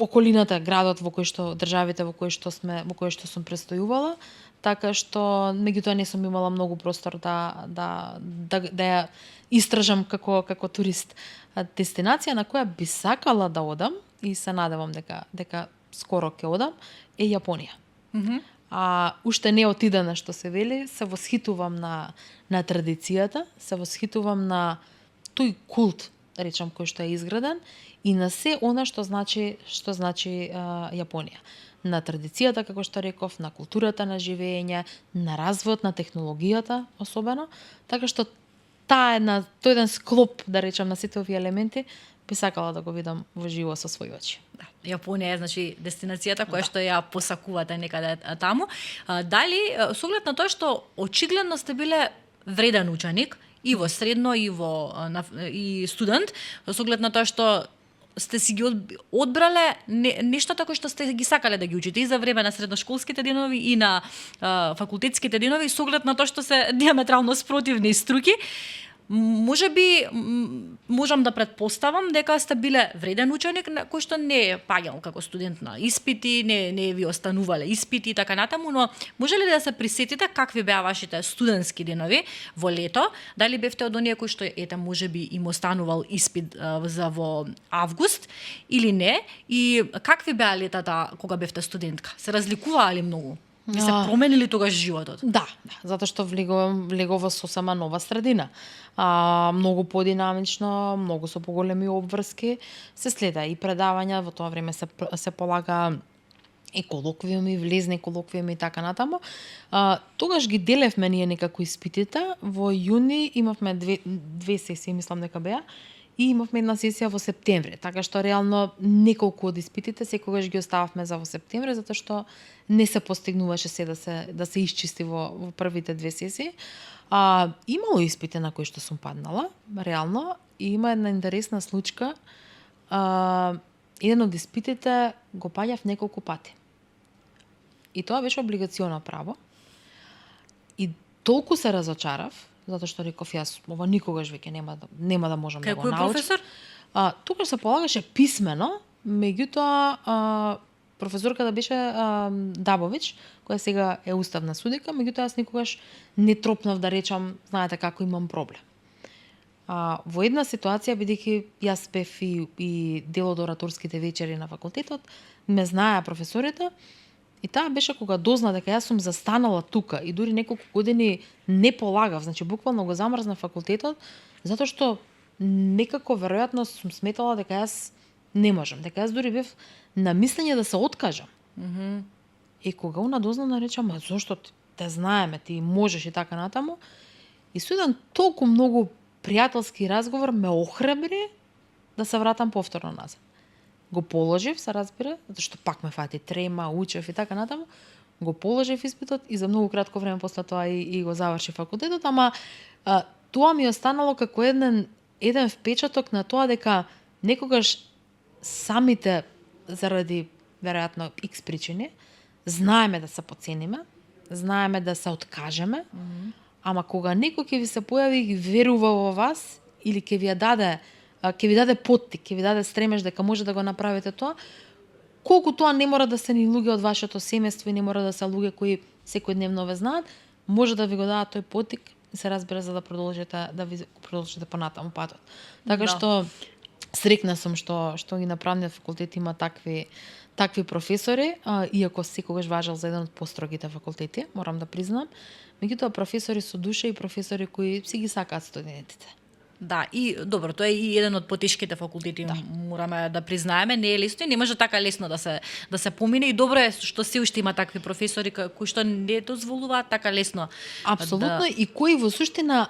околината, градот во кој што државите во кој што сум престојувала, така што меѓутоа не сум имала многу простор да ја истражам како турист. Дестинација на која би сакала да одам и се надевам дека скоро ќе одам е Јапонија. Уште не отидена, што се вели, се восхитувам на традицијата, се восхитувам на тој култ, да речам, кој што е изграден и на се она што значи Јапонија. На традицијата, како што реков, на културата на живење, на развојот на технологијата особено, така што тој еден склоп, да речам, на сите овие елементи, би сакала да го видам во живо со своји очи. Да. Јапонија е, значи, дестинацијата која што ја посакувате некаде таму. Дали, со оглед на тоа што очигледно сте биле вреден ученик, и во средно, и студент, со оглед на тоа што сте си ги одбрале нештата кои што сте ги сакале да ги учите и за време на средношколските денови и на факултетските денови, со оглед на тоа што се диаметрално спротивни струки. Може би можам да предпоставам дека сте биле вреден ученик кој што не е паѓал како студент на испити, не ви останувале испити и така натаму, но може ли да се присетите какви беа вашите студентски денови во лето? Дали бевте од оние кои што може би им останувал испит за во август или не? И какви беа летата кога бевте студентка? Се разликуваа ли многу? Ви се променили тогаш животот? Да, затоа што влегов во сосема нова средина. Многу подинамично, многу со поголеми обврски. Се следа и предавања, во тоа време се полага и колоквиуми, влезни колоквиуми и така натаму. Тогаш ги делевме ние некако испитите. Во јуни имавме две сесии, мислам дека беа, и имавме една сесија во септември, така што реално неколку од испитите секогаш ги остававме за во септември, затоа што не се постигнуваше се да се исчисти во првите две сесии. Имало испити на кои што сум паднала, реално, и има една интересна случка. Еден од испитите го паѓав неколку пати. И тоа беше облигационо право. И толку се разочарав, затоа што реков јас ова никогаш веќе нема да можам да го научам. Кој професор? Тогаш се полагаше писмено, меѓутоа професорката беше Дабович, која сега е уставна судика, меѓутоа јас никогаш не тропнав да речам, знаете како имам проблем. Во една ситуација, бидејќи јас бев и дел од ораторските вечери на факултетот, ме знаеа професорите, и таа беше кога дозна дека јас сум застанала тука и дури неколку години не полагав, значи буквално го замрзна факултетот, затоа што некако веројатно сум сметала дека јас не можам, дека јас дури бев на мислење да се откажам. И кога она дозна речам, зошто те знаеме, ти можеш и така натаму, и со еден толку многу пријателски разговор ме охрабри да се вратам повторно назад. Го положив, се разбира, затоа што пак ме фати трема, учев и така натаму. Го положив испитот и за многу кратко време после тоа и го завршив факултетот, ама тоа ми останало како еден впечаток на тоа дека некогаш самите заради веројатно X причини знаеме да се поцениме, знаеме да се откажеме, ама кога некој ќе ви се појави и верува во вас или ќе ви даде поттик, ќе ви даде стремеж дека може да го направите тоа, колку тоа не мора да се ни луѓе од вашето семејство и не мора да се луѓе кои секојдневно ве знаат, може да ви го дадат тој поттик и се разбира за да продолжите понатаму патот. Така што срекна сум што и на правниот факултет има такви професори, иако секогаш важел за еден од построгите факултети, морам да признам. Меѓутоа професори со душа и професори кои си ги сакаат студентите. Да, и добро, тоа е и еден од потешките факултети, мораме да признаеме, не е лесно и не може така лесно да се помине и добро е што се уште има такви професори кои што не дозволуваат така лесно. Апсолутно, и кои во суштина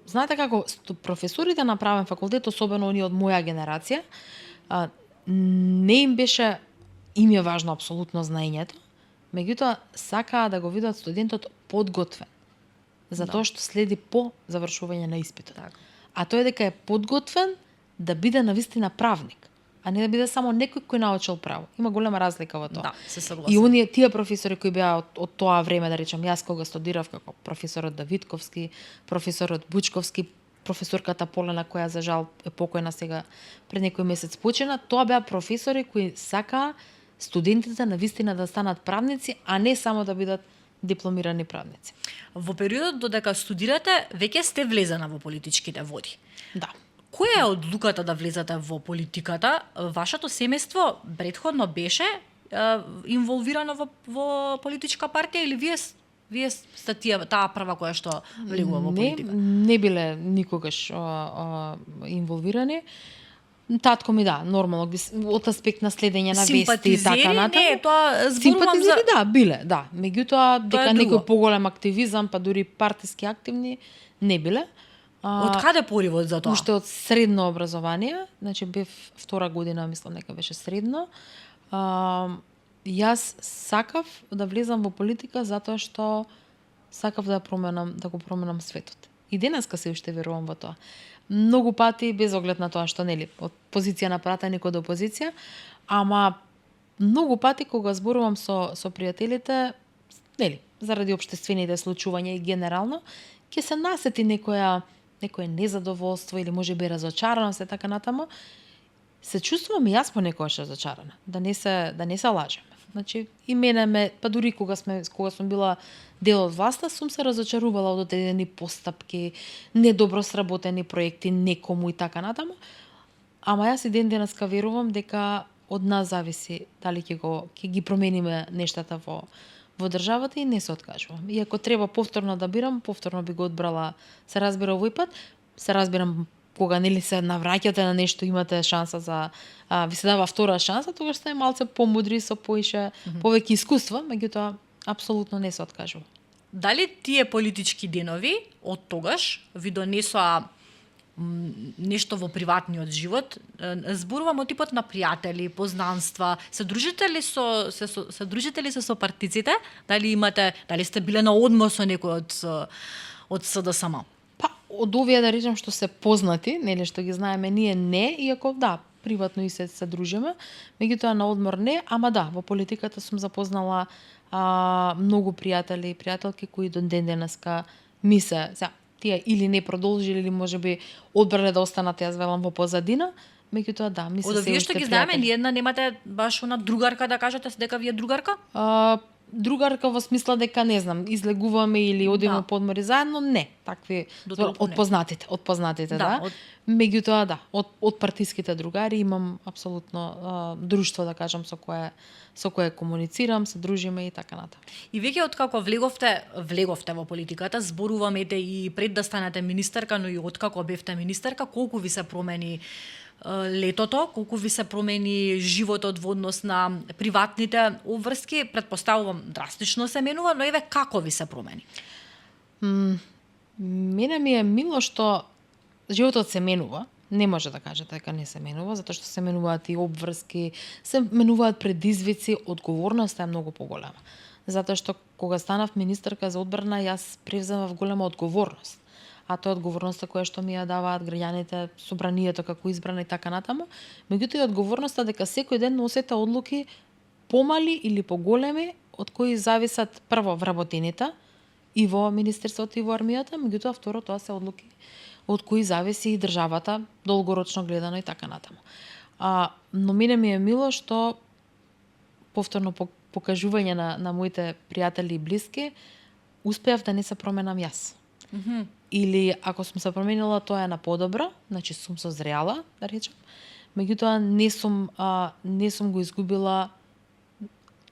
знаете како професорите на правен факултет, особено оние од моја генерација, не им е важно апсолутно знаењето, меѓутоа сакаа да го видат студентот подготвен за тоа што следи по завршување на испитот. А тоа е дека е подготвен да биде навистина правник, а не да биде само некој кој научил право. Има голема разлика во тоа. Да, се согласувам. И оние тие професори кои беа од тоа време, да речам, јас кога студирав како професорот Давидковски, професорот Бучковски, професорката Полена која за жал е покојна сега пред некој месец почина, тоа беа професори кои сакаа студентите навистина да станат правници, а не само да бидат дипломирани правници. Во периодот додека студирате, веќе сте влезена во политичките води. Да. Која е одлуката да влезете во политиката? Вашето семејство претходно беше инволвирано во политичка партија или вие сте таа прва која што влегува во политика? Не биле никогаш инволвирани. Татко ми нормално од аспект на следење на вести и така натаму. Не, тоа зборувам симпатизери, за биле, да. Меѓутоа дека друго. некој поголем активизам, па дури партиски активни не биле. Од каде поривот за тоа? Уште од средно образование, значи бев втора година, мислам дека беше средно. Јас сакав да влезам во политика затоа што сакав да го променам светот. И денеска се уште верувам во тоа. Многу пати, без оглед на тоа што нели, од позиција на пратеник од опозиција, ама многу пати кога зборувам со пријателите, нели, заради општествените случувања и генерално, ќе се насети некое незадоволство или можеби разочараност и така натаму, се чувствувам и јас понекогаш разочарана, да не се лажеме. Значи и мене па дури кога сум била дел од власта, сум се разочарувала од одредени постапки, недобро сработени проекти некому и така натаму. Ама јас и ден денеска верувам дека од нас зависи дали ќе ги промениме нештата во државата и не се откажувам. И ако треба повторно да бирам, повторно би го одбрала. Се разбира овој пат, се разбирам кога нели се навраќате на нешто, имате шанса ви се дава втора шанса, тогаш сте малце помудри со повеќе искуства, меѓутоа апсолутно не се откажува. Дали тие политички денови од тогаш ви донесоа нешто во приватниот живот? Зборувам од типот на пријатели, познанства. Се дружите ли со партиците? Дали сте биле на одмор со некој од СДСМ? Па, од овие да речем што се познати, нели што ги знаеме ние не, иако да, приватно и се дружиме, меѓутоа на одмор не, ама да, во политиката сум запознала многу пријатели и пријателки кои до ден денеска тие или не продолжили, или можеби одбрале да останат, јас велам, во позадина, меѓутоа да, ми се од овие што ги знаеме, ни една немате баш она другарка да кажете дека ви е другарка? Другарка во смисла дека не знам, излегуваме или одиме по одмори заедно, не, такви од познатите, да. Меѓутоа да, од партиските другари имам апсолутно друштво, да кажам, со кое комуницирам, се дружиме и така натаму. И веќе откако влеговте во политиката, зборуваме и пред да станете министерка, но и откако бевте министерка, колку ви се промени летото, колку ви се промени животот во однос на приватните обврски? Претпоставувам драстично се менува, но еве како ви се промени? Мене ми е мило што животот се менува. Не може да кажете дека не се менува, затоа што се менуваат и обврски, се менуваат предизвици, одговорноста е многу поголема. Затоа што кога станав министерка за одбрана, јас превземав голема одговорност. А тоа е одговорноста која што ми ја даваат граѓаните, собранието како избрана и така натаму. Меѓутоа и одговорноста дека секој ден носите одлуки помали или поголеми од кои зависат прво вработените и во министерството и во армијата, меѓутоа второ тоа се одлуки од кои зависи и државата долгорочно гледано и така натаму. Но мене ми е мило што повторно покажување на моите пријатели и блиски успеав да не се променам јас. Или ако сум се променила, тоа е на подобро, значи сум созрела, да речем. Меѓутоа не сум го изгубила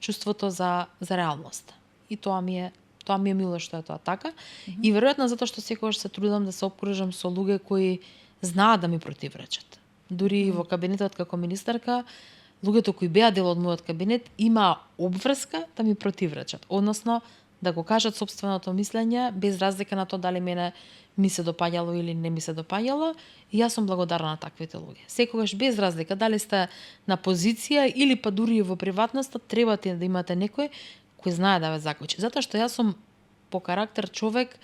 чувството за реалност. И тоа ми е мило што е тоа така. И веројатно затоа што секогаш се трудам да се опкружам со луѓе кои знаат да ми противречат. Дури во кабинетот како министерка, луѓето кои беа дел од мојот кабинет има обврска да ми противречат. Односно, да го кажат сопственото мислење, без разлика на тоа дали мене ми се допаѓало или не ми се допаѓало, и јас сум благодарна на таквите луѓе. Секогаш без разлика дали сте на позиција или па дури во приватноста, треба да имате некој кој знае да ве закочи. Затоа што јас сум по карактер човек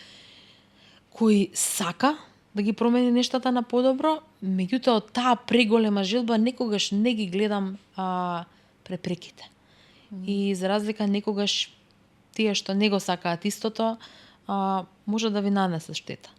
кој сака да ги промени нештата на подобро, меѓутоа од таа преголема желба некогаш не ги гледам препреките. И за разлика некогаш тие што не го сакаат истото, може да ви нанесе штета.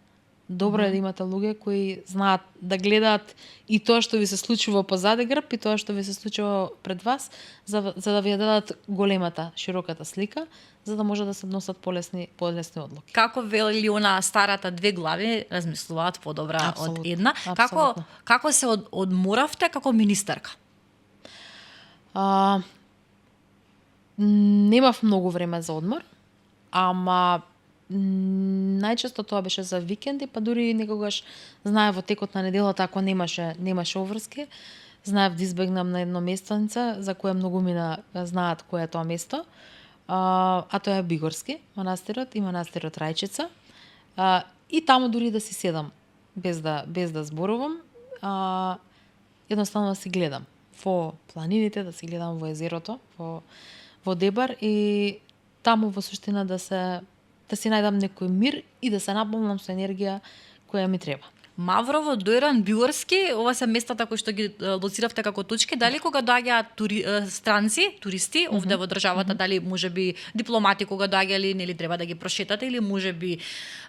Добро е да имате луѓе кои знаат да гледаат и тоа што ви се случува позаде грб и тоа што ви се случува пред вас, за да ви ја дадат големата, широката слика, за да може да се носат полесни одлуки. Како вели она старата две глави размислуваат подобра од една. Како се одморавте како министерка? Немав многу време за одмор, ама најчесто тоа беше за викенди, па дури некогаш знаев во текот на неделата ако немаше обврски, знаев да избегнам на едно местенце за кое многу мина знаат кое е тоа место, а тоа е Бигорски манастирот и манастирот Рајчица, и таму дури да си седам без да зборувам, едноставно да си гледам во планините, да си гледам во езерото, во Дебар, и таму во суштина да се да си најдам некој мир и да се наполнам со енергија која ми треба. Маврово, Дојран, Биорски, ова се местата кои што ги лоциравте како точки. Дали кога доаѓаат странци, туристи овде во државата, дали можеби дипломати кога доаѓале, нели треба да ги прошетате, или можеби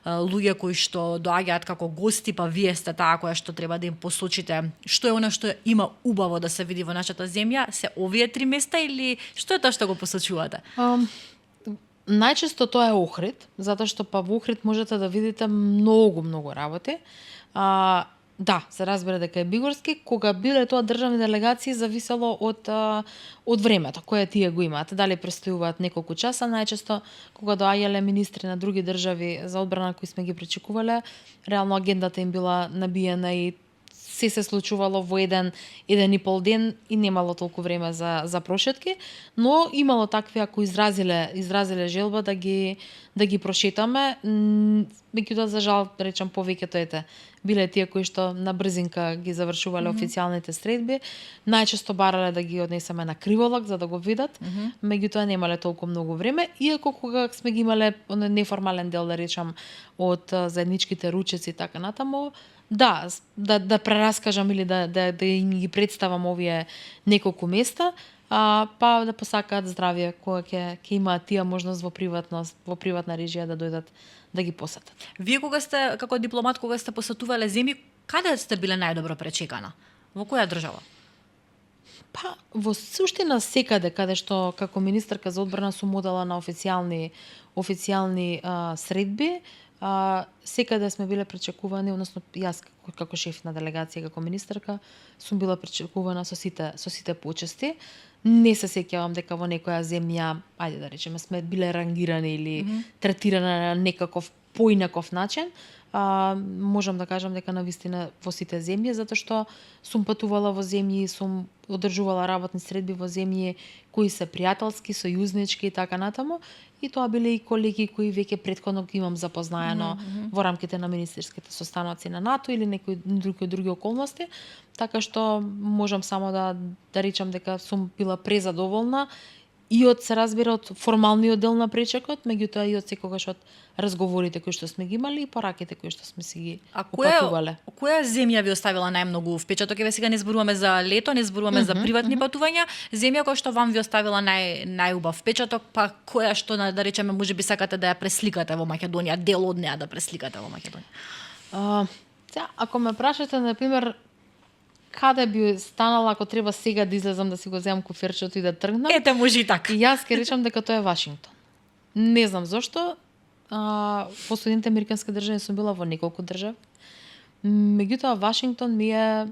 луѓе кои што доаѓаат како гости, па вие сте таа која што треба да им посочите што е она што има убаво да се види во нашата земја, се овие 3 места или што е тоа што го посочувате? Најчесто тоа е Охрид, затоа што па во Охрид можете да видите многу работи. Да, се разбира дека е Бигорски, кога биле тоа државни делегации зависело од времето кое тие го имаат. Дали престојуваат неколку часа, најчесто кога доаѓале министри на други држави за одбрана кои сме ги пречекувале, реално агендата им била набиена и се случувало во еден и пол ден и немало толку време за прошетки, но имало такви ако изразиле желба да ги прошетаме, меѓутоа за жал речам повеќето биле тие кои што на брзинка ги завршувале официјалните средби, најчесто барале да ги однесеме на криволак за да го видат, меѓутоа немале толку многу време, иако кога сме ги имале неформален дел да речам од заедничките ручеци и така натаму, да прераскажам или да им ги представам овие неколку места, па да посакаат здравје кога ќе имаат тие можност во приватна режија да дојдат да ги посетат. Вие кога сте како дипломат, кога сте посетувале земји, каде сте биле најдобро пречекана? Во која држава? Па во суштина секаде каде што како министерка за одбрана сум одела на официјални средби, секаде сме биле пречекувани, односно јас како шеф на делегација, како министерка, сум била пречекувана со сите почести. Не се сеќавам дека во некоја земја, ајде да речеме, сме биле рангирани или третирани на некаков поинаков начин. Можам да кажам дека навистина во сите земји, затоа што сум патувала во земји, сум одржувала работни средби во земји кои се пријателски, сојузнички и така натаму. И тоа биле и колеги кои веќе претходно ги имам запознаено во рамките на министерските состаноци на НАТО или некои други околности, така што можам само да речам дека сум била презадоволна и од се разбира од формалниот дел на пречекот, меѓутоа и од секогаш од разговорите кои што сме ги имали и пораките кои што сме си ги упатувале. Која земја ви оставила најмногу впечаток? Еве сега не зборуваме за лето, не зборуваме за приватни патувања, земја која што вам ви оставила најубав впечаток, па која што да речеме можеби сакате да ја пресликате во Македонија, дел од неа да пресликате во Македонија? Ако ме прашате на пример каде би станала ако треба сега да излезам да си го земам куферчето и да тргнам? Ете, може и така. И јас ќе речам дека тоа е Вашингтон. Не знам зошто. Во Соединените американски држави сум била во неколку држави. Меѓутоа Вашингтон ми е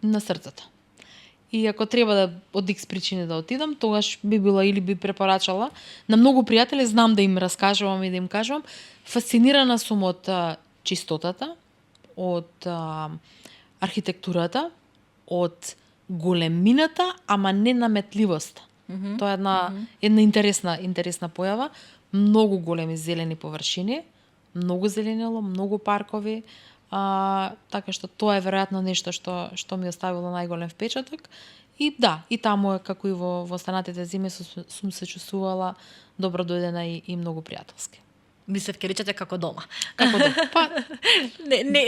на срцето. И ако треба да од X причини да отидам, тогаш би била или би препорачала на многу пријатели, знам да им раскажувам и да им кажувам, фасцинирана сум од чистотата, од архитектурата, од големината, ама ненаметливоста. Тоа е една интересна појава. Многу големи зелени површини, многу зеленило, многу паркови, така што тоа е веројатно нешто што ми оставило најголем впечаток. И да, и таму како и во останатите зими сум се чувствувала добро дојдена и многу пријателски. Мислев ке речете како дома. Како дома. Па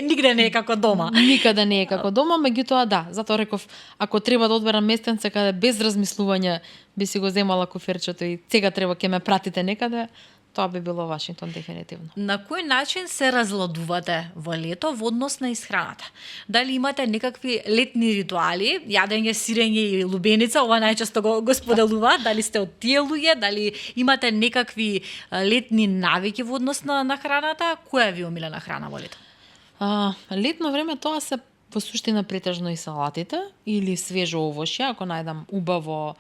нигде не е како дома. Никаде не е како дома, меѓутоа да, затоа реков, ако треба да одберам местенце каде без размислување би си го земала куферчето и сега треба ќе ме пратите некаде, тоа би било Вашингтон дефинитивно. На кој начин се разладувате во лето во однос на исхраната? Дали имате некакви летни ритуали, јадење, сирење и лубеница, ова најчесто го споделуваат, дали сте од тие луѓе, дали имате некакви летни навики во однос на храната? Која ви омилена храна во лето? Летно време тоа се во суштина претежно и салатите или свежо овошје, ако најдам убаво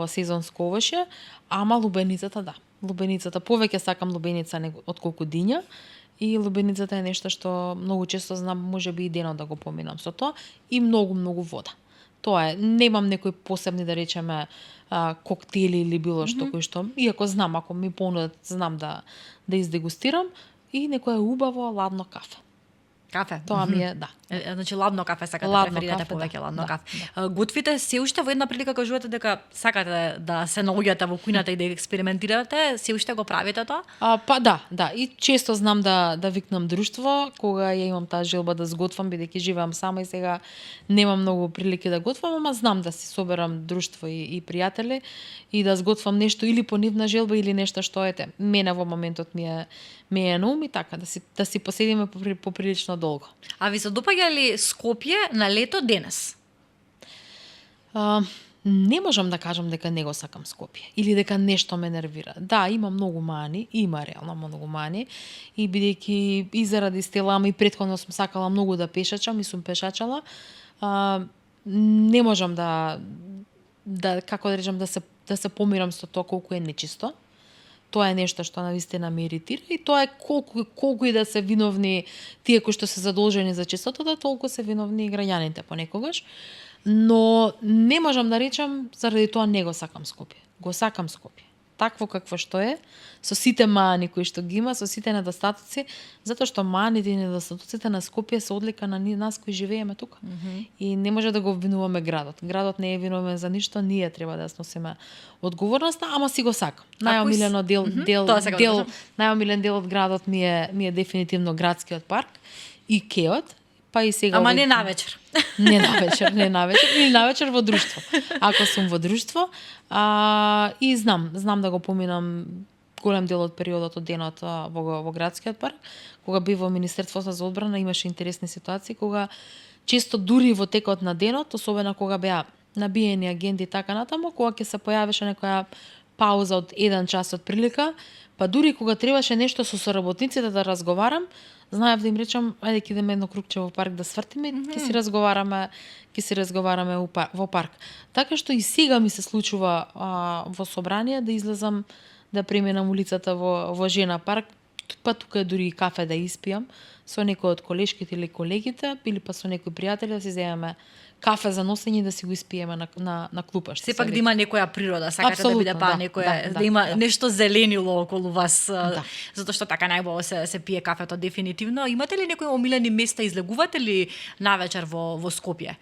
сезонско овошје, ама лубеницата да. Лубеницата, повеќе сакам лубеница отколку диња и лубеницата е нешто што многу често знам можеби и денот да го поминам со тоа и многу вода. Тоа е, немам некои посебни да речеме коктели или било што кој што, иако знам ако ми понудат знам да издегустирам и некое убаво ладно кафе. Кафе. Тоа ми е, да. Значи ладно кафе сакате, Ладно преферирате кафе, повеќе да, ладно да, кафе. Готвите се уште во една прилика кажувате дека сакате да се наоѓате во кујната и да експериментирате, се уште го правите тоа? Па да, и често знам да викнам друштво, кога ја имам таа желба да сготвам, бидејќи живеам сама и сега немам многу прилики да готвам, ама знам да си соберам друштво и пријатели и да сготвам нешто или по нивна желба или нешто што мене во моментот ми е на ум и така да си поседиме поприлично долго. А ви се допаѓа ли Скопје на лето денес? Не можам да кажам дека не го сакам Скопје или дека нешто ме нервира. Да, има многу мани, има реално многу мани и бидејќи и заради стила, ама и претходно сум сакала многу да пешачам и сум пешачала, не можам да како да речам да се помирам со тоа колку е нечисто. Тоа е нешто што навистина ме иритира и тоа е колку и да се виновни тие кои што се задолжени за чистотата, толку се виновни и граѓаните понекогаш. Но не можам да речам заради тоа не го сакам Скопје. Го сакам Скопје. Такво какво што е, со сите мани кои што ги има, со сите недостатоци, затоа што маните и недостатоците на Скопје се одлика на нас кои живееме тука. И не може да го обвинуваме градот. Градот не е виновен за ништо, ние треба да сносиме одговорноста, ама си го сакам. Најомилено најомилен дел од градот ми е дефинитивно градскиот парк и кеот. Па и сега ама не навечер. Не навечер, или навечер во друштво. Ако сум во друштво, и знам да го поминам голем дел од периодот од денот во градскиот парк, кога бев во Министерството за одбрана, имаше интересни ситуации кога често дури во текот на денот, особено кога беа набиени агенди и така натаму, кога ќе се појавеше некоја пауза од 1 час од прилика, па дури кога требаше нешто со соработниците да разговарам, знаев да им речам, ајде ќе идеме едно кругче во парк да свртиме, ќе си разговараме во парк. Така што и сега ми се случува во собрание да излезам да преминам улицата во Жена парк, па тука дури и кафе да испијам со некој од колешките или колегите, или па со некои пријатели да си земеме кафе за носење и да си го испиеме на клупа. Сепак да има некоја природа, сакате да биде некоја да има нешто зеленило околу вас, затоа што така најбово се пие кафето дефинитивно. Имате ли некои омилени места, излегувате ли навечер во Скопје?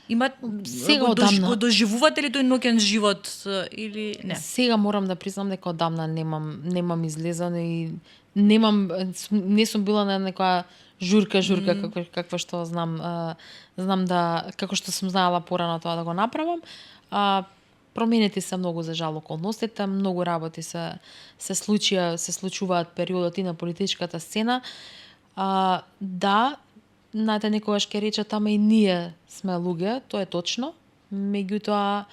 Го доживувате ли тој ноќен живот или не? Сега морам да признам дека одамна немам излезано и не сум била на некоја журка каква што знам да како што сум знаела порано тоа да го направам. Променети се многу за жал околностите, многу работи се случуваат периодот и на политичката сцена. Да, знаете, некогаш ќе речат, ама и ние сме луѓе, тоа е точно, меѓутоа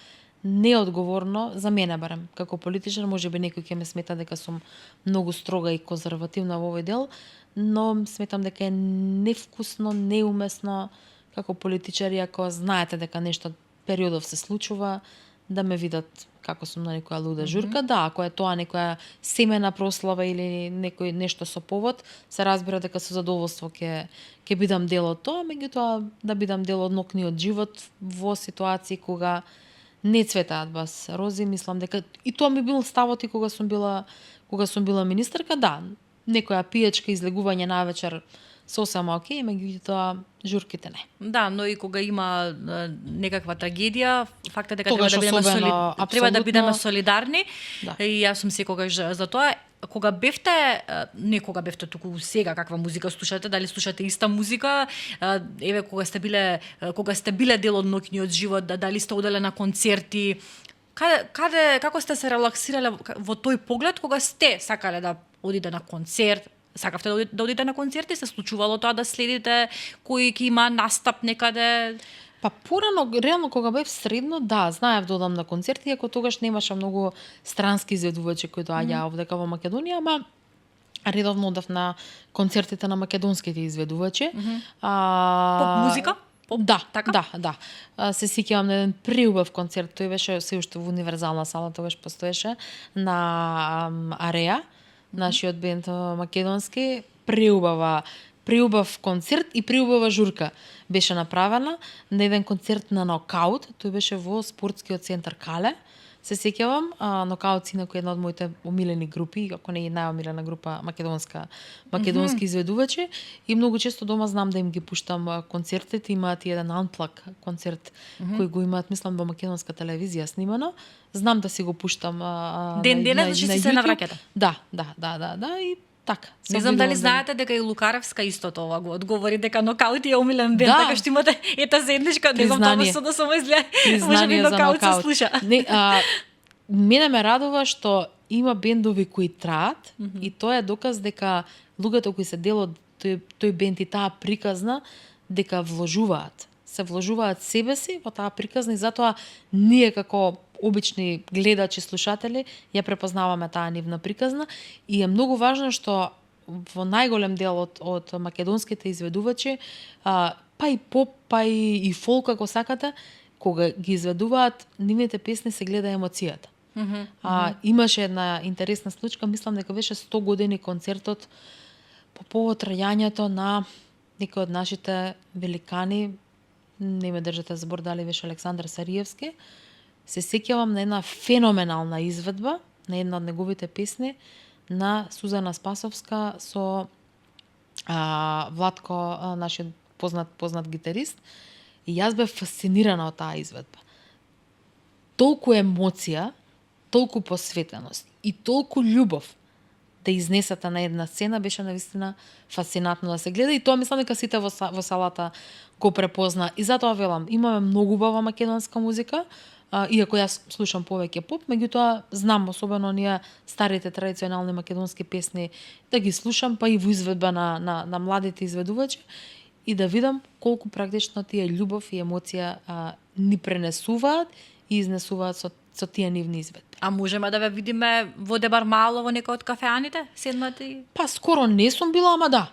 неодговорно за мене барем. Како политичар, можеби некој ќе ме смета дека сум многу строга и конзервативна во овој дел, но сметам дека е невкусно, неумесно како политичари, ако знаете дека нешто периодов се случува, да ме видат како сум на некоја луда журка. Да, ако е тоа некоја семена прослава или нешто со повод, се разбира дека со задоволство ќе бидам дел од тоа, меѓутоа да бидам дел од нокниот живот во ситуации кога не цветаат бас рози, мислам дека и тоа ми бил ставот и кога сум била министерка, да, некоја пијачка излегување навечер сосема окей, меѓутоа журките не. Да, но и кога има некаква трагедија, фактот дека треба да бидеме солидарни. Да. И јас сум секогаш за тоа. Кога бевте туку сега каква музика слушате, дали слушате иста музика, еве кога сте биле дел од ноќниот живот, дали сте оделе на концерти, како сте се релаксирале во тој поглед кога сте сакале да одите на концерт? Сакавте да одите на концерти? Се случувало тоа да следите кој ќе има настап некаде? Па порано, реално кога бев средно, да, знаев да одам на концерти, иако тогаш немаше многу странски изведувачи кои доаѓаа овдека во Македонија, ама редовно одев на концертите на македонските изведувачи. Поп музика? Да, така? Да. Се сеќавам на еден преубав концерт, тој беше се уште во Универзална сала, тогаш постоеше на Ареа, нашиот бенд македонски, преубав концерт и преубава журка беше направена на еден концерт на Нокаут, тој беше во спортскиот центар Кале. се сеќавам, Нокаутци на која една од моите омилени групи, ако не е најомилена група македонски изведувачи, и многу често дома знам да им ги пуштам концертите, имаат и еден unplug концерт кој го имаат, мислам, во македонска телевизија снимано. Знам да си го пуштам Ден денес, зашто си се навраќате. Да, и така. Не знам дали знаете дека и Лукаревска исто тоа го одговори дека Нокаут е омилен бенд, така што имате ета заедничка, не знам тоа со да само изгледа. Можеби Нокаут се слуша. Не, мене ме радува што има бендови кои траат и тоа е доказ дека луѓето кои се дел од тој бенд и таа приказна дека се вложуваат себе си во таа приказна и затоа ние како обични гледачи, слушатели, ја препознаваме таа нивна приказна и е многу важно што во најголем дел од македонските изведувачи, па и поп, па и фолк, ако сакате, кога ги изведуваат, нивните песни се гледа емоцијата. Имаше една интересна случка, мислам дека беше 100 години концертот по повод раѓањето на некој од нашите великани, не ме држате збор дали беше Александар Сариевски. Се сеќавам на една феноменална изведба на една од неговите песни на Сузана Спасовска со Владко, нашиот познат гитарист. И јас бев фасцинирана од таа изведба. Толку емоција, толку посветеност и толку љубов да изнесата на една сцена беше навистина фасцинатно да се гледа и тоа мислам дека сите во салата го препозна. И затоа велам, имаме многу убава македонска музика, иако јас слушам повеќе поп, меѓутоа знам особено оние старите традиционални македонски песни да ги слушам, па и во изведба на младите изведувачи и да видам колку практично тие љубов и емоција ни пренесуваат и изнесуваат со тие нивни изведби. А можеме да ве видиме во Дебар мало во некој од кафеаните? Седнати? Па скоро не сум била, ама да.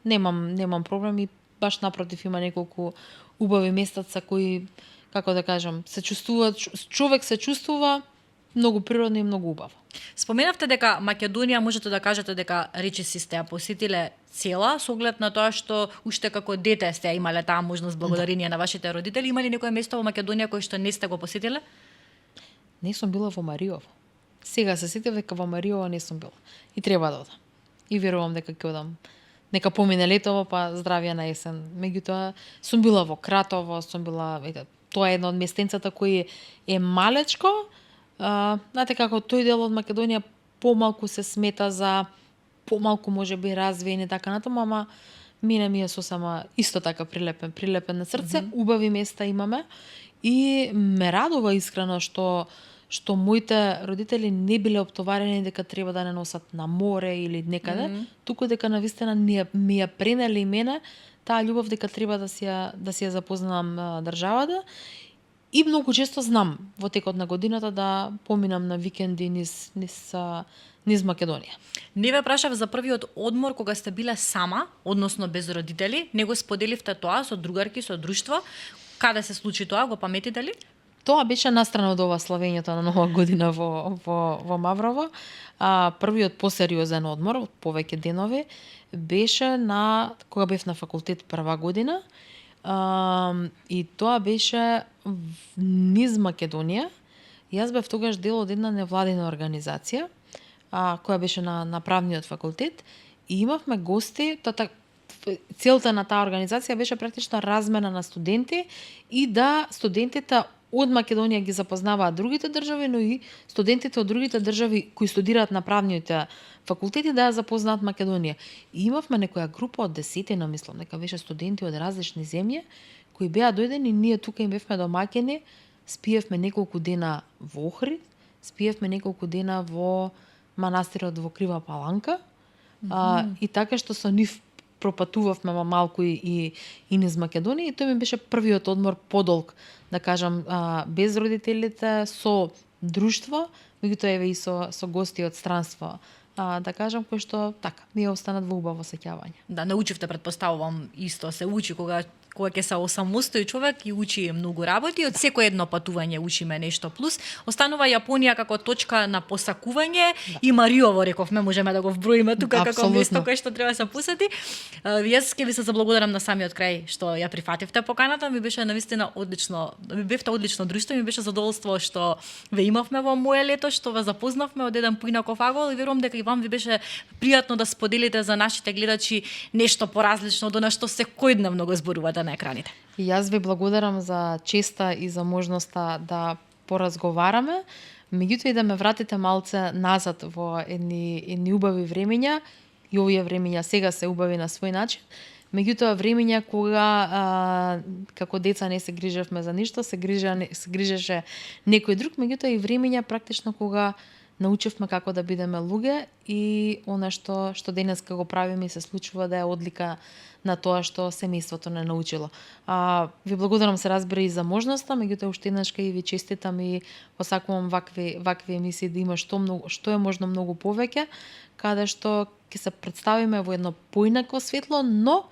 Немам проблем и баш напротив има неколку убави местаца кои, како да кажам, се чувствуваат, човек се чувствува многу природно и многу убаво. Споменавте дека Македонија можете да кажете дека речиси сте ја посетиле цела, со оглед на тоа што уште како дете сте имале таа можност благодарение на вашите родители. Има ли некое место во Македонија кое што не сте го посетиле? Не сум била во Мариово. Сега се сетив дека во Мариово не сум била. И треба да одам. И верувам дека ќе одам. Нека помине летово, па здравје на есен. Меѓутоа, сум била во Кратово, тоа е едно од местенцата кој е малечко. Знаете како тој дел од Македонија помалку се смета за помалку можеби развиен и така натаму, ама мене ми е сосема исто така прилепен на срце. Убави места имаме и ме радува искрено што моите родители не биле оптоварени дека треба да не носат на море или некаде, туку дека навистина ми ја пренели мене таа љубов дека треба да си ја запознам државата. И многу често знам во текот на годината да поминам на викенди низ Македонија. Не ве прашав за првиот одмор кога сте биле сама, односно без родители, него споделивте тоа со другарки, со друштво. Каде се случи тоа, го паметите ли? Тоа беше настрана од ова славењето на Нова година во Маврово. Првиот посериозен одмор, од повеќе денови, беше кога бев на факултет прва година. И тоа беше низ Македонија. Јас бев тогаш дел од една невладина организација, која беше на правниот факултет. И имавме гости, целта на таа организација беше практично размена на студенти и да студентите од Македонија ги запознаваат другите држави, но и студентите од другите држави кои студираат на правните факултети да ја запознаат Македонија. И имавме некоја група од 10, мислам, дека беше студенти од различни земји кои беа дојдени, ние тука им бевме домаќини, спиевме неколку дена во Охрид, спиевме неколку дена во манастирот во Крива Паланка, и така што со нив пропатувавме малку и низ Македонија, и тој ми беше првиот одмор подолг, да кажам, без родителите, со друштво, меѓутоа еве и со гости од странство, да кажам, кои што така ми останат во убаво сеќавање. Да, научивте, претпоставувам, исто се учи кога кога ќе се осамостои човек и учи многу работи, од секое едно патување учиме нешто плюс. Останува Јапонија како точка на посакување и Мариово, рековме, можеме да го вброиме тука како место кое што треба да се посети. Јас ќе ви се заблагодарам на самиот крај што ја прифативте поканата, ми беше навистина одлично, ми бевте одлично друштво, ми беше задоволство што ве имавме во мое лето, што ве запознавме од еден поинаков агол и верувам дека и вам ви беше пријатно да споделите за нашите гледачи нешто поразлично од она што секојдневно го зборувате на екраните. И јас ви благодарам за честа и за можноста да поразговараме, меѓутоа и да ме вратите малце назад во едни убави времења, и овие времења сега се убави на свој начин. Меѓутоа времења кога како деца не се грижевме за ништо, се грижеше некој друг, меѓутоа и времења практично кога научивме како да бидеме луѓе и она што денеска го правиме и се случува да е одлика на тоа што семејството не научило. Ви благодарам, се разбира, и за можноста, меѓутоа уште еднаш и ви честитам и посакувам вакви емисии да има што е можно многу повеќе, каде што ќе се представиме во едно поинакво светло, но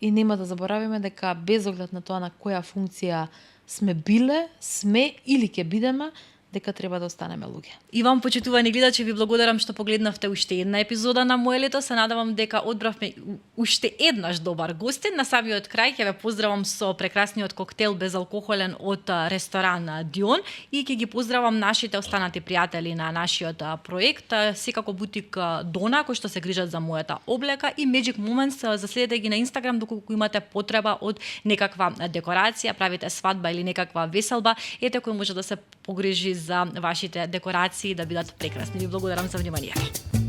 и нема да заборавиме дека без оглед на тоа на која функција сме биле, сме или ќе бидеме, дека треба да останеме луѓе. И вам, почитувани гледачи, ви благодарам што погледнавте уште една епизода на Моје лето. Се надевам дека одбравме уште еднаш добар гостин. На самиот крај ќе ве поздравам со прекрасниот коктел безалкохолен од ресторан Дион и ќе ги поздравам нашите останати пријатели на нашиот проект, секако бутик Дона, кои што се грижат за мојата облека, и Magic Moments. Заследете ги на Инстаграм доколку имате потреба од некаква декорација, правите свадба или некаква веселба, ете кој може да се погрижи за вашите декорации да бидат прекрасни. Ви благодарам за вниманието.